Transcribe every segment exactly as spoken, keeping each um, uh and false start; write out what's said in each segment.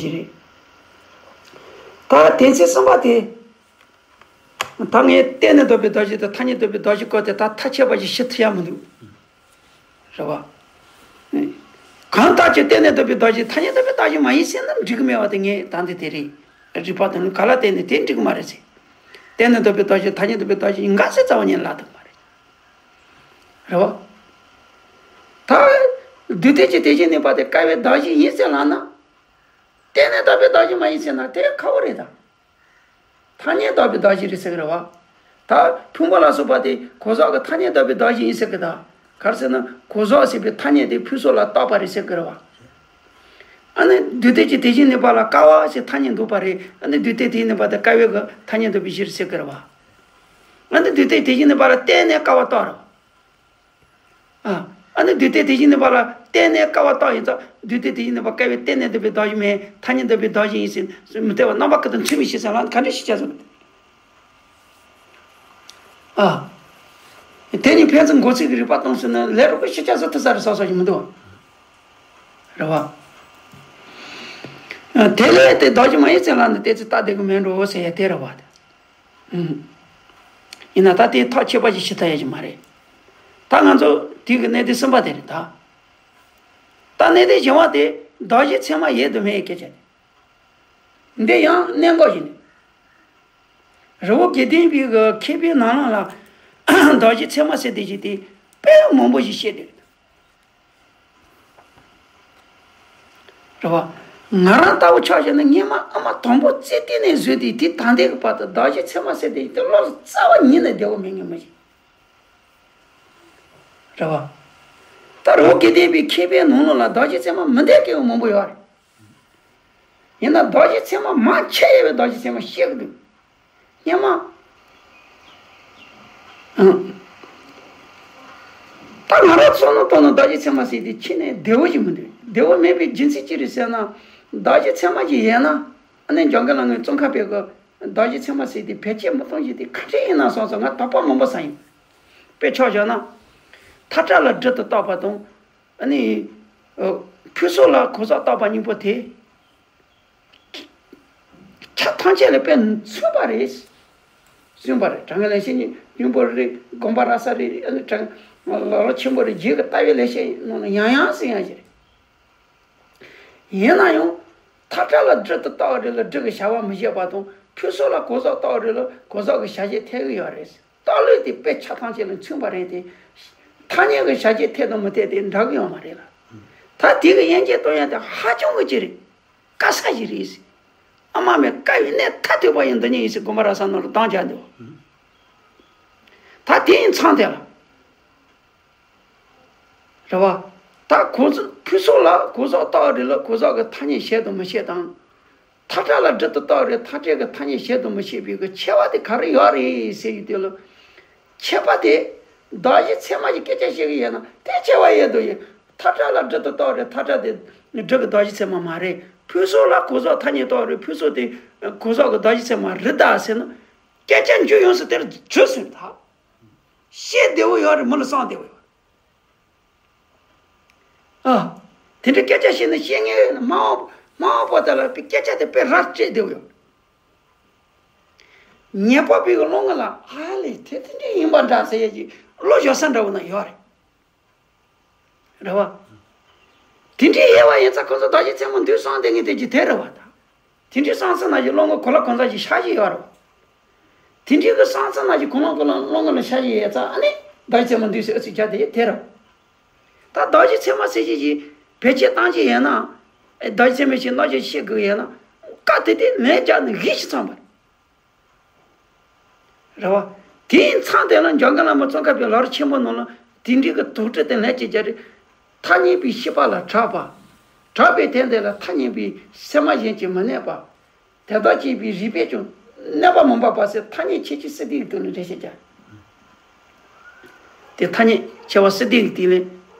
ཞིག་རེད། ད་དོན་ཚན་གསུམ་པ་དེ། ད་ངས་བརྟེན་ནས་ལྡོག་པའི་གདགས་གཞི་དང་ཐ་སྙད་ལྡོག་པའི་གདགས་གཞི་སྐོར་དེ་ད་ཐག་ཆོད་པ་ཞིག་ཞུ་ཐུབ་ཡ་མི་འདུག་རེད་བ། གང་ལྟར་ཀྱང་བརྟེན་ནས་ལྡོག་པའི་གདགས་གཞི་ཐ་སྙད་ལྡོག་པའི་གདགས་གཞི་མ་ཡིན་ཟེར་ན་འགྲིག་གི་མེད་པ་དེ་ངས་ད་འདི་དེ་རེད། རིགས་པ་དང་ག་ལ་བརྟེན་ནས་དེ་འགྲིག་གི་མ་རེད་ཟེར། བརྟེན་ནས་ལྡོག་པའི་གདགས་གཞི་ཐ་སྙད་ལྡོག་པའི་གདགས་གཞི་ཡིན་ག་ཟེར་རྩ་བ་ཉིད་ནས་ལབ་ཐུབ་མ་རེད། རེད་བ། ད། དུས་མཐའི་ཀྱི་དེ་བཞིན་གནས་པ་དེ་བསྐལ་པའི་གདགས་གཞི་ཡིན་ཟེར་ལབ་ན། བརྟེན་ནས་ལྡོག་པའི་གདགས་གཞི་མ་ཡིན་ཟེར་ན་དེ་ཁག་པོ་རེད་ད། ཐ་སྙད་ལྡོག་པའི་གདགས་གཞི་རེད་ཟེར་གི་རེད་བ། ད་ཕུང་པོ་ལ་སོགས་པ་དེ་གོ་ཟག་གི་ཐ་སྙད་ལྡོག་པའི་གདགས་གཞི་ཡིན་ཟེར་གི་ད། ག་རེ་ཟེར་ན་གོ་ཟག་ཟེར་བའི་ཐ་སྙད་དེ་ཕུང་སོགས་ལ་བཏགས་པ་རེད་ཟེར་གི་རེད་བ། ཨ་ནི་དུས་མཐའི་ཀྱི་དེ་བཞིན་གནས་པ་ལ་བསྐལ་པ་ཞེས་ཐ་སྙད་འདོགས་པ་རེད། ཨ་ནི་དུས་མཐའི་དེ་བཞིན་གནས་པ་དེ་བསྐལ་པའི་གི་ཐ་སྙད་འདོགས་པའི་གཞི་རེད་ཟེར་གི་རེད་བ། ཨ་ནི་དུས་མཐའི་དེ་བཞིན་གནས་པ་ལ་བརྟེན་ནས་བསྐལ་པ་བཏགས་རེད་བ། ཨ། ཨ་ནི་དུས་མཐའི་དེ་བཞིན་གནས་པ་ལ་བརྟེན་ནས་བསྐལ་པ་བཏགས་ཡིན་ཙང་དུས་མཐའི་དེ་བཞིན་གནས་པ་བསྐལ་པའི་བརྟེན་ནས་འདོགས་པའི་གདགས་གཞི་མིན་ཐ་སྙད་འདོགས་པའི་གདགས་གཞི་ཡིན་ཟེར་མི་འཐད་པ་རྣམ་པ་ཀུན་ཏུ་མཚུངས་པའི་ཕྱིར་ཟེར་ལ་ག་འདྲ་ཞིག་བྱ་ཟེར་བ། ཨ། དེ་ནི་ཕན་ཚུན་འགོག་ཚུལ་གྱི་རིགས་པ་སྟོང་ཟེར་ན་ལས་རོགས་ཀྱི་ཕྱིར་བྱ་ཟེར་ཐུབ་ས་རེད་ས་ས་ཞིག་མི་འདུག་བ། རེད་བ། དེ་ལས་དེ་གདགས་གཞི་མ་ཡིན་ཟེར་ལ་ནི་དེ་ཚོ་རྟགས་དེ་གི་མེད་འགྲོ་ཟེར་ཡ་དེ་རེད་བ། ཡིན་ན་ད་དེ་ཐག་ཆོད་པ་ཞིག་ཞུ་ཐུབ་ཡ་ཞིག་མ་རེད། ད་ང་ཚོ་དུས་ཀྱི་གནད་དོན་གསུམ་པ་དེ་རེད་ད། ད་གནད་དོན་བཞི་བ་དེ་གདགས་གཞི་ཚད་མ་ཡོད་དང་མེད་སྐད་ཆ་དེ། འདི་ཡང་གནད་འགག་ཞིག་ནི། རི་བོ་དགེ་ལྡན་པའི་གི་མཁས་པའི་ནང་ལ་གདགས་གཞི་ཚད་མ་ཟེར་དེ་ཞིག་དེ་དཔེ་མང་པོ་ཞིག་བཤད་དེ། རེད་བ། ང་རང་ལྟ་བུ་ཆ་བཞག་ན་སྔོན་མ་ཨ་མ་དང་པོ་ཙི་ཏི་ནས་བཟོས་ཏེ་དེ་ད་ལྟའི་གི་བར་དུ་གདགས་གཞི་ཚད་མ་ཟེར་དེ་དེ་བློ་ལ་རྩ་བ་ཉིད་ནས་བདེ་བོ་མེད་ངེས་མ་ཞིག་རེད་བ། ད་རི་བོ་དགེ་ལྡན་པའི་མཁས་པའི་ནང་ལོགས་ལ་གདགས་གཞི་ཚད་མ་མི་འདོད་མཁན་མང་པོ་ཡོད་རེད། ཡིན་ན་གདགས་གཞི་ཚད་མ་མང་ཆེ་བའི་གདགས་གཞི་ཚད་མ་བཤད་གི་འདུག་སྔོན་མ། ཨང་། ད་ང་རང་ཚོ་ནང་ལྟ་ན་གདགས་གཞི་ཚད་མ་ཟེར་དེ་ཁྱེད་ནས་བདེ་བོ་ཞིག་མི་འདུག་བདེ་བོ་མེད་པའི་རྒྱུ་མཚན་ཅི་རེད་ཟེར་ན། གདགས་གཞི་ཚད་མ་ཞིག་ཡོད་ན། ཨ་ནི་འཇམ་མགོན་བླ་མའི་ཙོང་ཁ་པའི་གི་གདགས་གཞི་ཚད་མ་ཟེར་དེ་བེད་སྤྱོད་མི་གཏོང་རྒྱུ་དེ་ག་འདྲ་ཡིན་ན་བསམ་སོང་། ང་དོགས་པ་མང་པོ་ཟ་ཡིན། དཔེ་ཆ་བཞག་ན། མཐའ་བྲལ་ལ་སྒྲིབ་ཏུ་བཏགས་པ་དང་། ཨ་ནི། ཨ། ཕུང་སོགས་ལ་གོ་ཟག་བཏགས་པ་གཉིས་པོ་དེ། ཆ་ཐམས་ཅད་ལ་དཔེ་མཚུངས་པ་རེད། མཚུངས་པ་རེད། དྲང་ངེས་ལེགས་བཤད་སྙིང་པོ་རེད། དགོངས་པ་རབ་གསལ་རེད། ཨ་ནི་དྲང་། ལམ་རིམ་ཆེན་པོ་རེད། རྗེས་ཀྱི་ལྟ་བའི་ལེགས་བཤད་ནང་ལ་ཡང་ཡང་ཟེར་ཡང་ཞིག་རེད། ཡིན་ན་ཡང་། མཐའ་བྲལ་ལ་སྒྲིབ་ཏུ་ལྟ་བ་རེ་ལ་སྒྲིབ་ཀྱི་བྱ་བ་མི་བྱེད་པ་དང་། ཕུང་སོགས་ལ་གོ་ཟག་ལྟ་བ་རེ་ལ་གོ་ཟག་གི་བྱ་བྱེད་འཐད་ཀྱི་ཡོད་རེད། རྟགས་ལུགས་དེ་དཔེ་ཆ་ཐམས་ཅད་ལ་མཚུངས་པ་རེད་དེ། ཐ་སྙད་ཀྱི་བྱ་བྱེད་འཐད་དང་མི་འཐད་དེ་འདྲ་གི་ཡོད་མ་རེད་ལ། ད་དེ་གི་དབྱེ་འབྱེད་གཏོང་ཡ་དེ་ཧ་ཅང་གི་ཅི་རེད། དཀའ་ས་ཞིག་རེད། ཨ་མ་མེད་དཀའ་བའི་གནད་ཐག་ཐུག་པ་ཡིན་འདི་ཉིད་ཡིན་ཟེར་དགོངས་པ་རབ་གསལ་ནང་ལ་གདམས་བྱ་འདུག་ད་དེ་ཡིན་མཚམས་དེ་ལ། རེད་བ། ད་གོ་ཟག་ཕུང་སོགས་ལ་གོ་ཟག་ལྟ་བ་རེ་ལ་གོ་ཟག་གི་ཐ་སྙད་བྱེད་དང་མི་བྱེད་དང་། མཐའ་བྲལ་ལ་སྒྲིབ་ཏུ་ལྟ་བ་རེ་མཐའ་བྲལ་གྱི་ཐ་སྙད་བྱེད་དང་མི་བྱེད་པའི་གི་ཁྱད་པར་དེ་ག་རེ་ཡོད་རེད་ཟེར་ཡོད་དུས་ལ། ཁྱད་པར་དེ། གདགས་གཞི་ཚད་མ་ཞིག་སྐད་ཆ་བཤད་གི་ཡོད་ན་དེ་ཁྱད་པར་ཡོད་དོ་ཡིན། མཐའ་བྲལ་ལ་སྒྲིབ་ཏུ་ལྟ་བ་རེ་མཐའ་བྲལ་དེ་སྒྲིབ་ཀྱི་གདགས་གཞི་ཚད་མ་མ་རེད། ཕུང་སོགས་ལ་གོ་ཟག་ཐ་སྙད་ལྟ་བ་རེ་ཕུང་སོགས་དེ་གོ་ཟག་གི་གདགས་གཞི་ཚད་མ་རེད་ད་ཟེར་ན། སྐད་ཆ་མཇུག་ཡོངས་སུ་དེར་གྲུབ་ཟིན་ད། བཤད་བདེ་བོ་ཡོད་རེད། མི་ལ་གསང་བདེ་བོ་ཡོད་རེད། ཨ། དེ་འདྲའི་སྐད་ཆ་བཤད་ན་བཤད་ངེས་ཡོད་ན་མ་འོངས་མ་འོངས་པ་དེ་ལ་སྐད་ཆ་དེ་དཔེ་ར་སྤྲད་བདེ་བོ་ཡོད་རེད། ཉན་པ་པོའི་བློ་ངོ་ལ་ཨ་ལས་དེ་དེ་འདྲའི་ཡིན་པ་འདྲ་ཟེར་ཡས་ཀྱི་བློ་བཞག་ས་འདྲ་བོ་ན་ཡོད་རེད། རེད་བ། དེ་འདྲའི་དབྱེ་བ་ཡིན་ཙང་ཁོ་ཚོ་གདགས་གཞི་ཚད་མ་འདུས་སོང་དེ་ངས་དེ་ཀྱི་དེ་རེད་བ་ད། དེ་འདྲའི་བསམ་ཚུལ་ནང་བཞིན་བློ་ངོ་གོ་ལ་གོ་འཛག་ཅིག་ཤར་གྱི་ཡོད་རེད་བ། དེ་འདྲའི་གི་བསམ་ཚུལ་ནང་བཞིན་གོ་ལ་གོ་ལ་བློ་ངོ་ལ་ཤར་གྱི་ཡོད་ཙང་ཨ་ནི་གདགས་གཞི་ཚད་མ་འདུས་སོང་ཨ་ཚིག་བྱ་དེ་དེ་རེད་བ། ད་གདགས་གཞི་ཚད་མ་ཟེར་གྱི་ཅིག་བེད་སྤྱོད་བཏང་གྱི་ཡོད་ན། གདགས་གཞི་ཚད་མ་ཞིག་རྣམ་འགྱུར་ཤེས་དགོས་ཡོད་ན། བཀའ་དེ་དེ་ལན་རྒྱག་ནས་གཞི་ཞིག་ཚང་བ་རེད། རེད་བ། དེའི་མཚམས་དེ་ལ་འཇམ་མགོན་བླ་མ་ཙོང་ཁ་པའི་ལམ་རིམ་ཆེན་པོ་ནང་ལ་དེ་འདྲའི་གི་དོགས་འདྲི་དེ་ལན་གཅིག་བརྒྱབ་རེད། ཐ་སྙད་པའི་ཤེས་པ་ལ་གྲགས་པ། གྲགས་པའི་དོན་དེ་ལ་ཐ་སྙད་པའི་སེམས་མ་གཞན་གྱིས་མི་གནོད་པ། དེ་དག་སྐྱེས་པའི་རིགས་པས་ཀྱང་གནོད་པ་མིན་པ་པ་ཟེར་ཐ་སྙད་ཁྱད་ཆོས་སྲིད་དེ་ཡི་དོན་ལ་འགྲེལ་བཤད་བརྒྱབ། དེ་ཐ་སྙད་ཁྱད་པར་སྲིད་དེ་ཡི་དོན་ལ།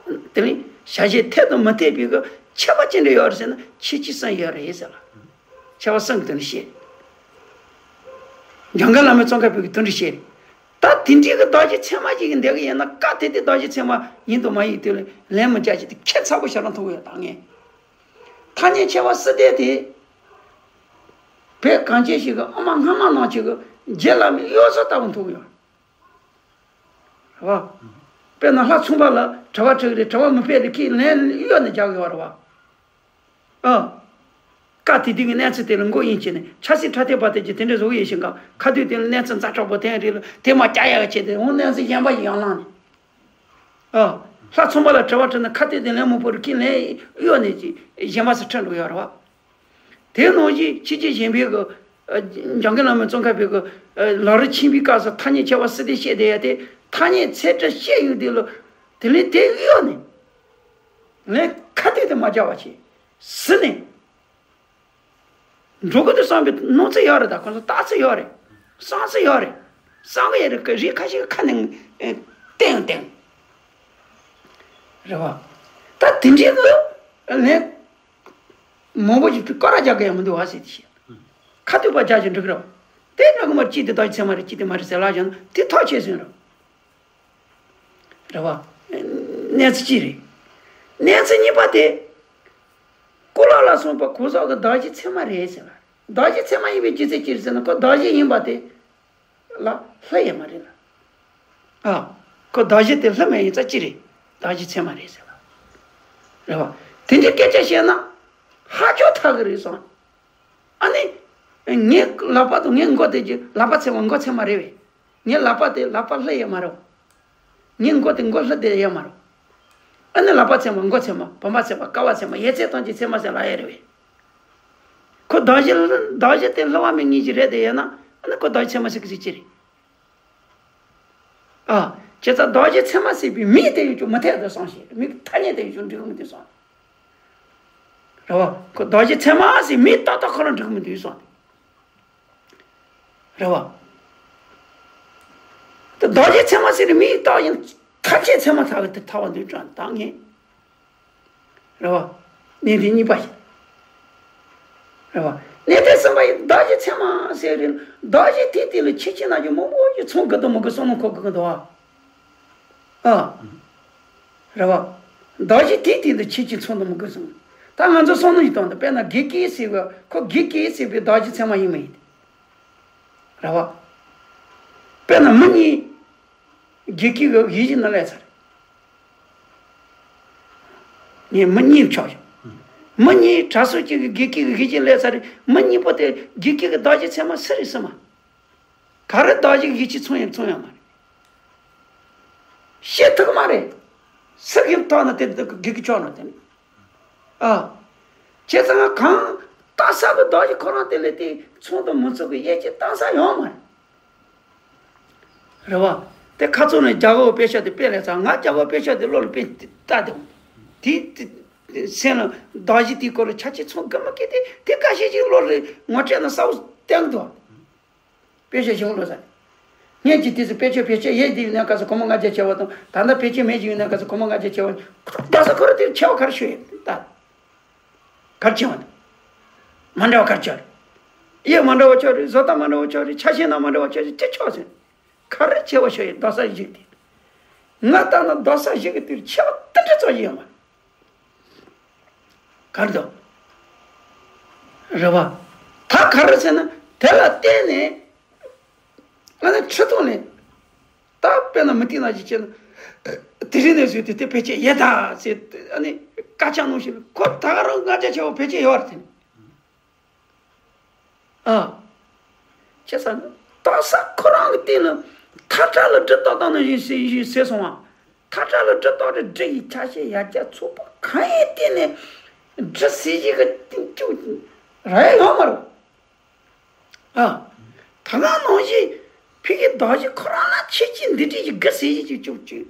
དེ་ནི་བྱ་བྱེད་འཐད་དང་མི་འཐད་པའི་གི་ཁྱད་པར་ཅི་འདྲ་ཡོད་རེད་ཟེར་ན་ཁྱད་ཆོས་གསུམ་ཡོད་རེད་ཟེར་ལ། ཁྱད་པར་གསུམ་གྱི་དོན་བཤད། འཇམ་མགོན་བླ་མའི་ཙོང་ཁ་པའི་གི་དོན་འདི་བཤད། ད་དེ་འདྲའི་གི་གདགས་གཞི་ཚད་མ་ཅིག་གི་འདེགས་གི་ཡིན་ན་བཀའ་དེ་དེ་གདགས་གཞི་ཚད་མ་ཡིན་དང་མ་ཡིན་དེ་ལ་ལན་མི་རྒྱག་ཅིག་དེ་ཁྱད་མཚར་པོ་ཞེ་དྲག་མཐོང་གི་ཡོད་ད་ངས། ཐ་སྙད་ཁྱད་པར་སྲིད་དེ་དེ། བོད་གངས་ཅན་ཞིག་གི་ཨ་མ་སྔ་མ་ནང་ཆེ་གི་རྗེ་བླ་མའི་གཡོ་ཟོལ་ལྟ་བུ་མཐོང་གི་ཡོད་རེད་བ། དཔེར་ན་ལྷ་མཚུངས་པ་ལ་དྲི་བ་དྲི་གི་རེད། དྲི་བ་མི་ཕོད་རེད། ཁྱེད་ལན་གཡོ་ནས་རྒྱག་གི་ཡོད་རེད་བ། ཨ། སྐབས་དེ་དུས་ཀྱི་གནས་ཚུལ་དེ་ལ་མགོ་དབྱེ་བྱས་ནས་ཆབ་སྲིད་འཁྲབ་སྟོན་པ་དེ་གྱིས་དེ་འདྲ་བཟོ་གི་ཡོད་ཤིང་ག་ཁ་ཐུག་དེ་ལ་གནས་ཚུལ་ཛ་དྲག་པོ་དེ་རེད་ལ་དེ་མ་རྒྱག་ཡག་བྱས་ཏེ་འོང་གནས་ཚུལ་གཞན་པ་ཞིག་ཡང་བསླངས་ནས། ཨ། ལྷ་མཚུངས་པ་ལ་དྲི་བ་དྲིས་ན་ཁ་ཐུག་དེ་ལན་མི་ཕོད་རེད། ཁྱེད་ལན་གཡོ་ནས་ཅིག་གཞན་པ་ཚོ་ཁྲིད་འགྲོ་གི་ཡོད་རེད་བ། དེ་ནང་བཞིན་ཕྱི་རྒྱལ་གཞན་ཕན་གྱི་ཨ། འཇམ་མགོན་བླ་མའི་གཙོ་འཁོར་བོད་ཀྱི་ཨ། ལམ་རིམ་ཆེན་པོའི་སྐབས་སུ་ཐ་སྙད་ཁྱད་པར་སྲིད་དེ་བཤད་བསྡད་ཡ་དེ་ཐ་སྙད་ཚད་གྲས་བཤད་ཡོད་དེ་ལ་དེ་ལས་དེ་གཡོ་ནས་ལན་ཁ་ཐུག་དེ་མ་རྒྱག་པ་བྱས་ཟིན་ནས་འགྲོ་དགོས་དུ་བསམ་པའི་སྣང་ཚུལ་ཡོད་རེད། ད་ཁོང་ཚོ་ལྟ་ཚུལ་ཡོད་རེད། བསམ་ཚུལ་ཡོད་རེད། བསམ་གི་ཡོད་རེད། རིགས་ཁ་ཤས་ཁ་ནས་ཨེ། བསྟན་བསྟན་རེད་བ། ད་དེ་འདྲའི་གི་ལན་མང་པོ་ཞིག་སྐོར་ར་རྒྱག་གི་ཡང་མི་འདུག་བ་ཟེར་དེ་བཤད། ཁ་ཐུག་པ་རྒྱག་ཅིག་འགྲིག་རོགས། དེ་འདྲ་གི་མར་གཅིག་དེ་ད་ཚད་མ་རེད། གཅིག་དེ་མ་རེད་ཟེར་ལབ་བཞག་ན་དེ་ཐག་ཆོད་ཟིན་རོགས། རེད་བ། གནས་ཚུལ་གཅིག་རེད། གནས་ཚུལ་གཉིས་པ་དེ། ཀུ་ལ་ལ་སོགས་པ་གོང་ས་གི་གདགས་གཞི་ཚད་མ་རེད་ཟེར་ལ། གདགས་གཞི་ཚད་མ་ཡིན་པའི་རྒྱུ་མཚན་ཅི་རེད་ཟེར་ན་ཁོ་གདགས་གཞི་ཡིན་པ་དེ། ལ་ལྷ་ཡང་མ་རེད་ལ། ཨ། ཁོ་གདགས་གཞི་དེ་ལྷ་མ་ཡིན་ཙང་ཅི་རེད། གདགས་གཞི་ཚད་མ་རེད་ཟེར་ལ། རེད་བ། དེ་འདྲའི་སྐད་ཆ་བཤད་ན། ཧ་ཅང་ཐག་གི་རེད་སོང་། ཨ་ནི། ངའི་ལག་པ་དང་ངའི་མགོ་དེ་གྱི་ལག་པ་ཚད་མ་མགོ་ཚད་མ་རེད་བས། ངའི་ལག་པ་དེ་ལག་པ་ལྷ་ཡང་མ་རེད། ངའི་མགོ་དེ་མགོ་ལྷ་དེ་ཡང་མ་རེད། ཨ་ནི་ལག་པ་ཚད་མ་མགོ་ཚད་མ་བུམ་པ་ཚད་མ་ཀ་བ་ཚད་མ་ཡོད་ཚད་ཐམས་ཅད་ཚད་མ་ཟེར་ལབ་ཡ་རེད་བས། ཁོ་གདགས་གཞི་གདགས་གཞི་དེ་ལྷ་བ་མི་ངེས་ཀྱི་རེད་དེ་ཡིན་ན་ཨ་ནི་ཁོ་གདགས་གཞི་ཚད་མ་ཟེར་གི་ཟེར་གྱི་རེད། ཨ། བྱས་ཙང་གདགས་གཞི་ཚད་མ་ཟེར་བའི་མིང་དེ་ཡོད་ཀྱང་མི་འཐད་དུ་སོང་ཞེས་མིང་ཐ་སྙད་དེ་ཡོད་ཀྱང་འགྲིག་མི་འདུག་སོང་། རེད་བ། ཁོ་གདགས་གཞི་ཚད་མ་ཟེར་མིང་ཏག་ཏག་ཁོ་རང་འགྲིག་མི་འདུག་སོང་། རེད་བ། ད་གདགས་གཞི་ཚད་མ་ཟེར་མིང་ཏག་ཡིན་ཐ་ཆད་ཚད་མ་ཐག་གི་དེ་ཐག་པ་འདུག་ཀྱང་ད་ངས། རེད་བ། གནད་དོན་གཉིས་པ་ཡིན། རེད་བ། གནད་དོན་གསུམ་པ་ཡིན་གདགས་གཞི་ཚད་མ་ཟེར་རེད། གདགས་གཞི་དེ་དེ་ལ་ཁྱད་ཆོས་ན་ཡོད་མང་པོ་ཞིག་ཚང་དགོས་དང་མི་དགོས་བསམ་བློ་འཁོར་དགོས་ཀྱི་འདུག་བ། ཨ། རེད་བ། གདགས་གཞི་དེ་དེ་ལ་ཁྱད་ཆོས་ཚང་དང་མི་དགོས་བསམ། ད་ང་ཚོ་བསམ་བློ་ཞིག་བཏང་དང་དཔེར་ན་དགེ་བསྐོས་ཟེར་བ་ཁོ་དགེ་བསྐོས་ཟེར་བའི་གདགས་གཞི་ཚད་མ་ཡིན་མ་ཡིན། རེད་བ། དཔེར་ན་མི་གཉིས། དགེ་བསྐོས་ཀྱི་དབྱེ་གཞི་ནང་སླེབས་ཚར། ངས་མི་གཉིས་ཆགས་ཤོག་མི་གཉིས་གྲྭ་ཟུར་གཅིག་གི་དགེ་བསྐོས་ཀྱི་དབྱེ་གཞི་སླེབས་ཚར། མི་གཉིས་པོ་དེ་དགེ་བསྐོས་ཀྱི་གདགས་གཞི་ཚད་མ་སུ་རེད་སུ་མ། ག་རེ་གདགས་གཞི་གི་དབྱེ་གཞི་ཚང་ཡང་ཚང་ཡང་མ་རེད། བཤད་ཐུབ་མ་རེད། སུ་གིས་བཏང་ན་དེ་དགེ་བསྐོས་ཆགས་ན་དེ་ནི། ཨ། བྱས་ཙང་གང་ལྟ་ས་གི་གདགས་གཞི་ཁོ་རང་དེ་ལས་དེ་ཚང་དང་མི་ཚང་གི་དབྱེ་གཞི་བཏང་ས་ཡོད་མ་རེད། རེད་བ། དེ་ཁ་ཚོན་ནས་རྒྱ་གར་དཔེ་ཆ་དེ་དཔེ་ལས་ཚར། ང་རྒྱ་གར་དཔེ་ཆ་དེ་བློ་ལ་དཔེ་ལྟ་དེ། དེ་དེ་སེམས་ལ་གདགས་གཞི་དེའི་སྐོར་ལ་ཆ་ཆེ་ཚང་གི་མ་སྐད་དེ་དེ་ཁ་ཤས་ཤིག་བློ་ལ་ངོ་སྤྲད་ན་གསལ་བོ་བསྟན་འདུག་དཔེ་ཆ་ཞིག་བློ་ས། ངས་ཀྱི་དེ་ཚོ་དཔེ་ཆ་བེད་སྤྱོད་ཡོད་དེ་ཡོད་ན་ག་ཚོད་སྒོར་མོ་ལྔ་བརྒྱ་བྱེད་པ་དང་ད་ལྟ་བེད་སྤྱོད་མེད་ཀྱི་ཡོད་ན་ག་ཚོད་སྒོར་མོ་ལྔ་བརྒྱ་བྱེད་པ། གདགས་ས་ཁོ་ར་དེར་ཆེ་བ་ག་རེ་ཤོད་ཡོད་ད། གར་ཆེ་བ་འདུག་མ་འདྲ་བ་གར་ཆེ་བ་རེད། དབྱེ་མ་འདྲ་བ་ཆོག་རེད། བཟོ་ལྟ་མ་འདྲ་བ་ཆོག་རེད། ཆ་ཤས་ན་མ་འདྲ་བ་ཆོག་རེད། ཅི་ཆོག་ཟེར། ག་རེ་ཆེ་བ་ཤོད་ཡོད་གདགས་ས་བཞི་དེ། ང་ལྟ་ན་གདགས་ས་བཞི་གི་དེར་ཆེ་བ་དེ་འདྲ་ཙམ་ཡོད་མ་རེད། གར་འདུག་རེད་བ། ད་ག་རེ་ཟེར་ན་དེ་ལ་བརྟེན་ནས། ཨ་ནི་ཁྲི་སྟོང་ལས། ད་དཔེར་ན་མི་ཏི་ན་ཞིག་བྱས་ན། དེ་རིང་ནས་བཟོས་ཏེ་དེ་བེད་སྤྱོད་ཡོད་ད་ཟེར་ཨ་ནི་སྐད་ཆ་གནང་ཞིག་ཁོ་ད་ག་རང་ལྔ་བརྒྱ་ཆེ་བ་བེད་སྤྱོད་ཡོད་རེད་དེ་ནི། ཨ། བྱས་ཙང་གདགས་ས་ཁོ་རང་གི་སྟེང་ལ་ཐག་ཁྲ་ལ་སྒྲིག་ཏག་ཏག་ནང་བཞིན་ཟེར་བཞིན་ཟེར་སོང་བ། ཐག་ཁྲ་ལ་སྒྲིག་ཏག་ཏག་སྒྲིག་ཡི་ཆ་ཤས་ཡར་རྒྱས་ཚུགས་པ་གང་ཡིན་བལྟས་ནས་སྒྲིག་ཟེར་བཞིན་གི་སྟེང་བཅུག་ར་ཡ་ཡོང་མ་རུང་། ཨ། ད་ག་ནང་བཞིན་ཕ་གི་གདགས་གཞི་ཁོ་རང་ལ་ཁྱད་ཆོས་འདི་འདྲ་ཞིག་གི་ཟེར་བཞིན་ཅིག་བཅུག་ཅིག་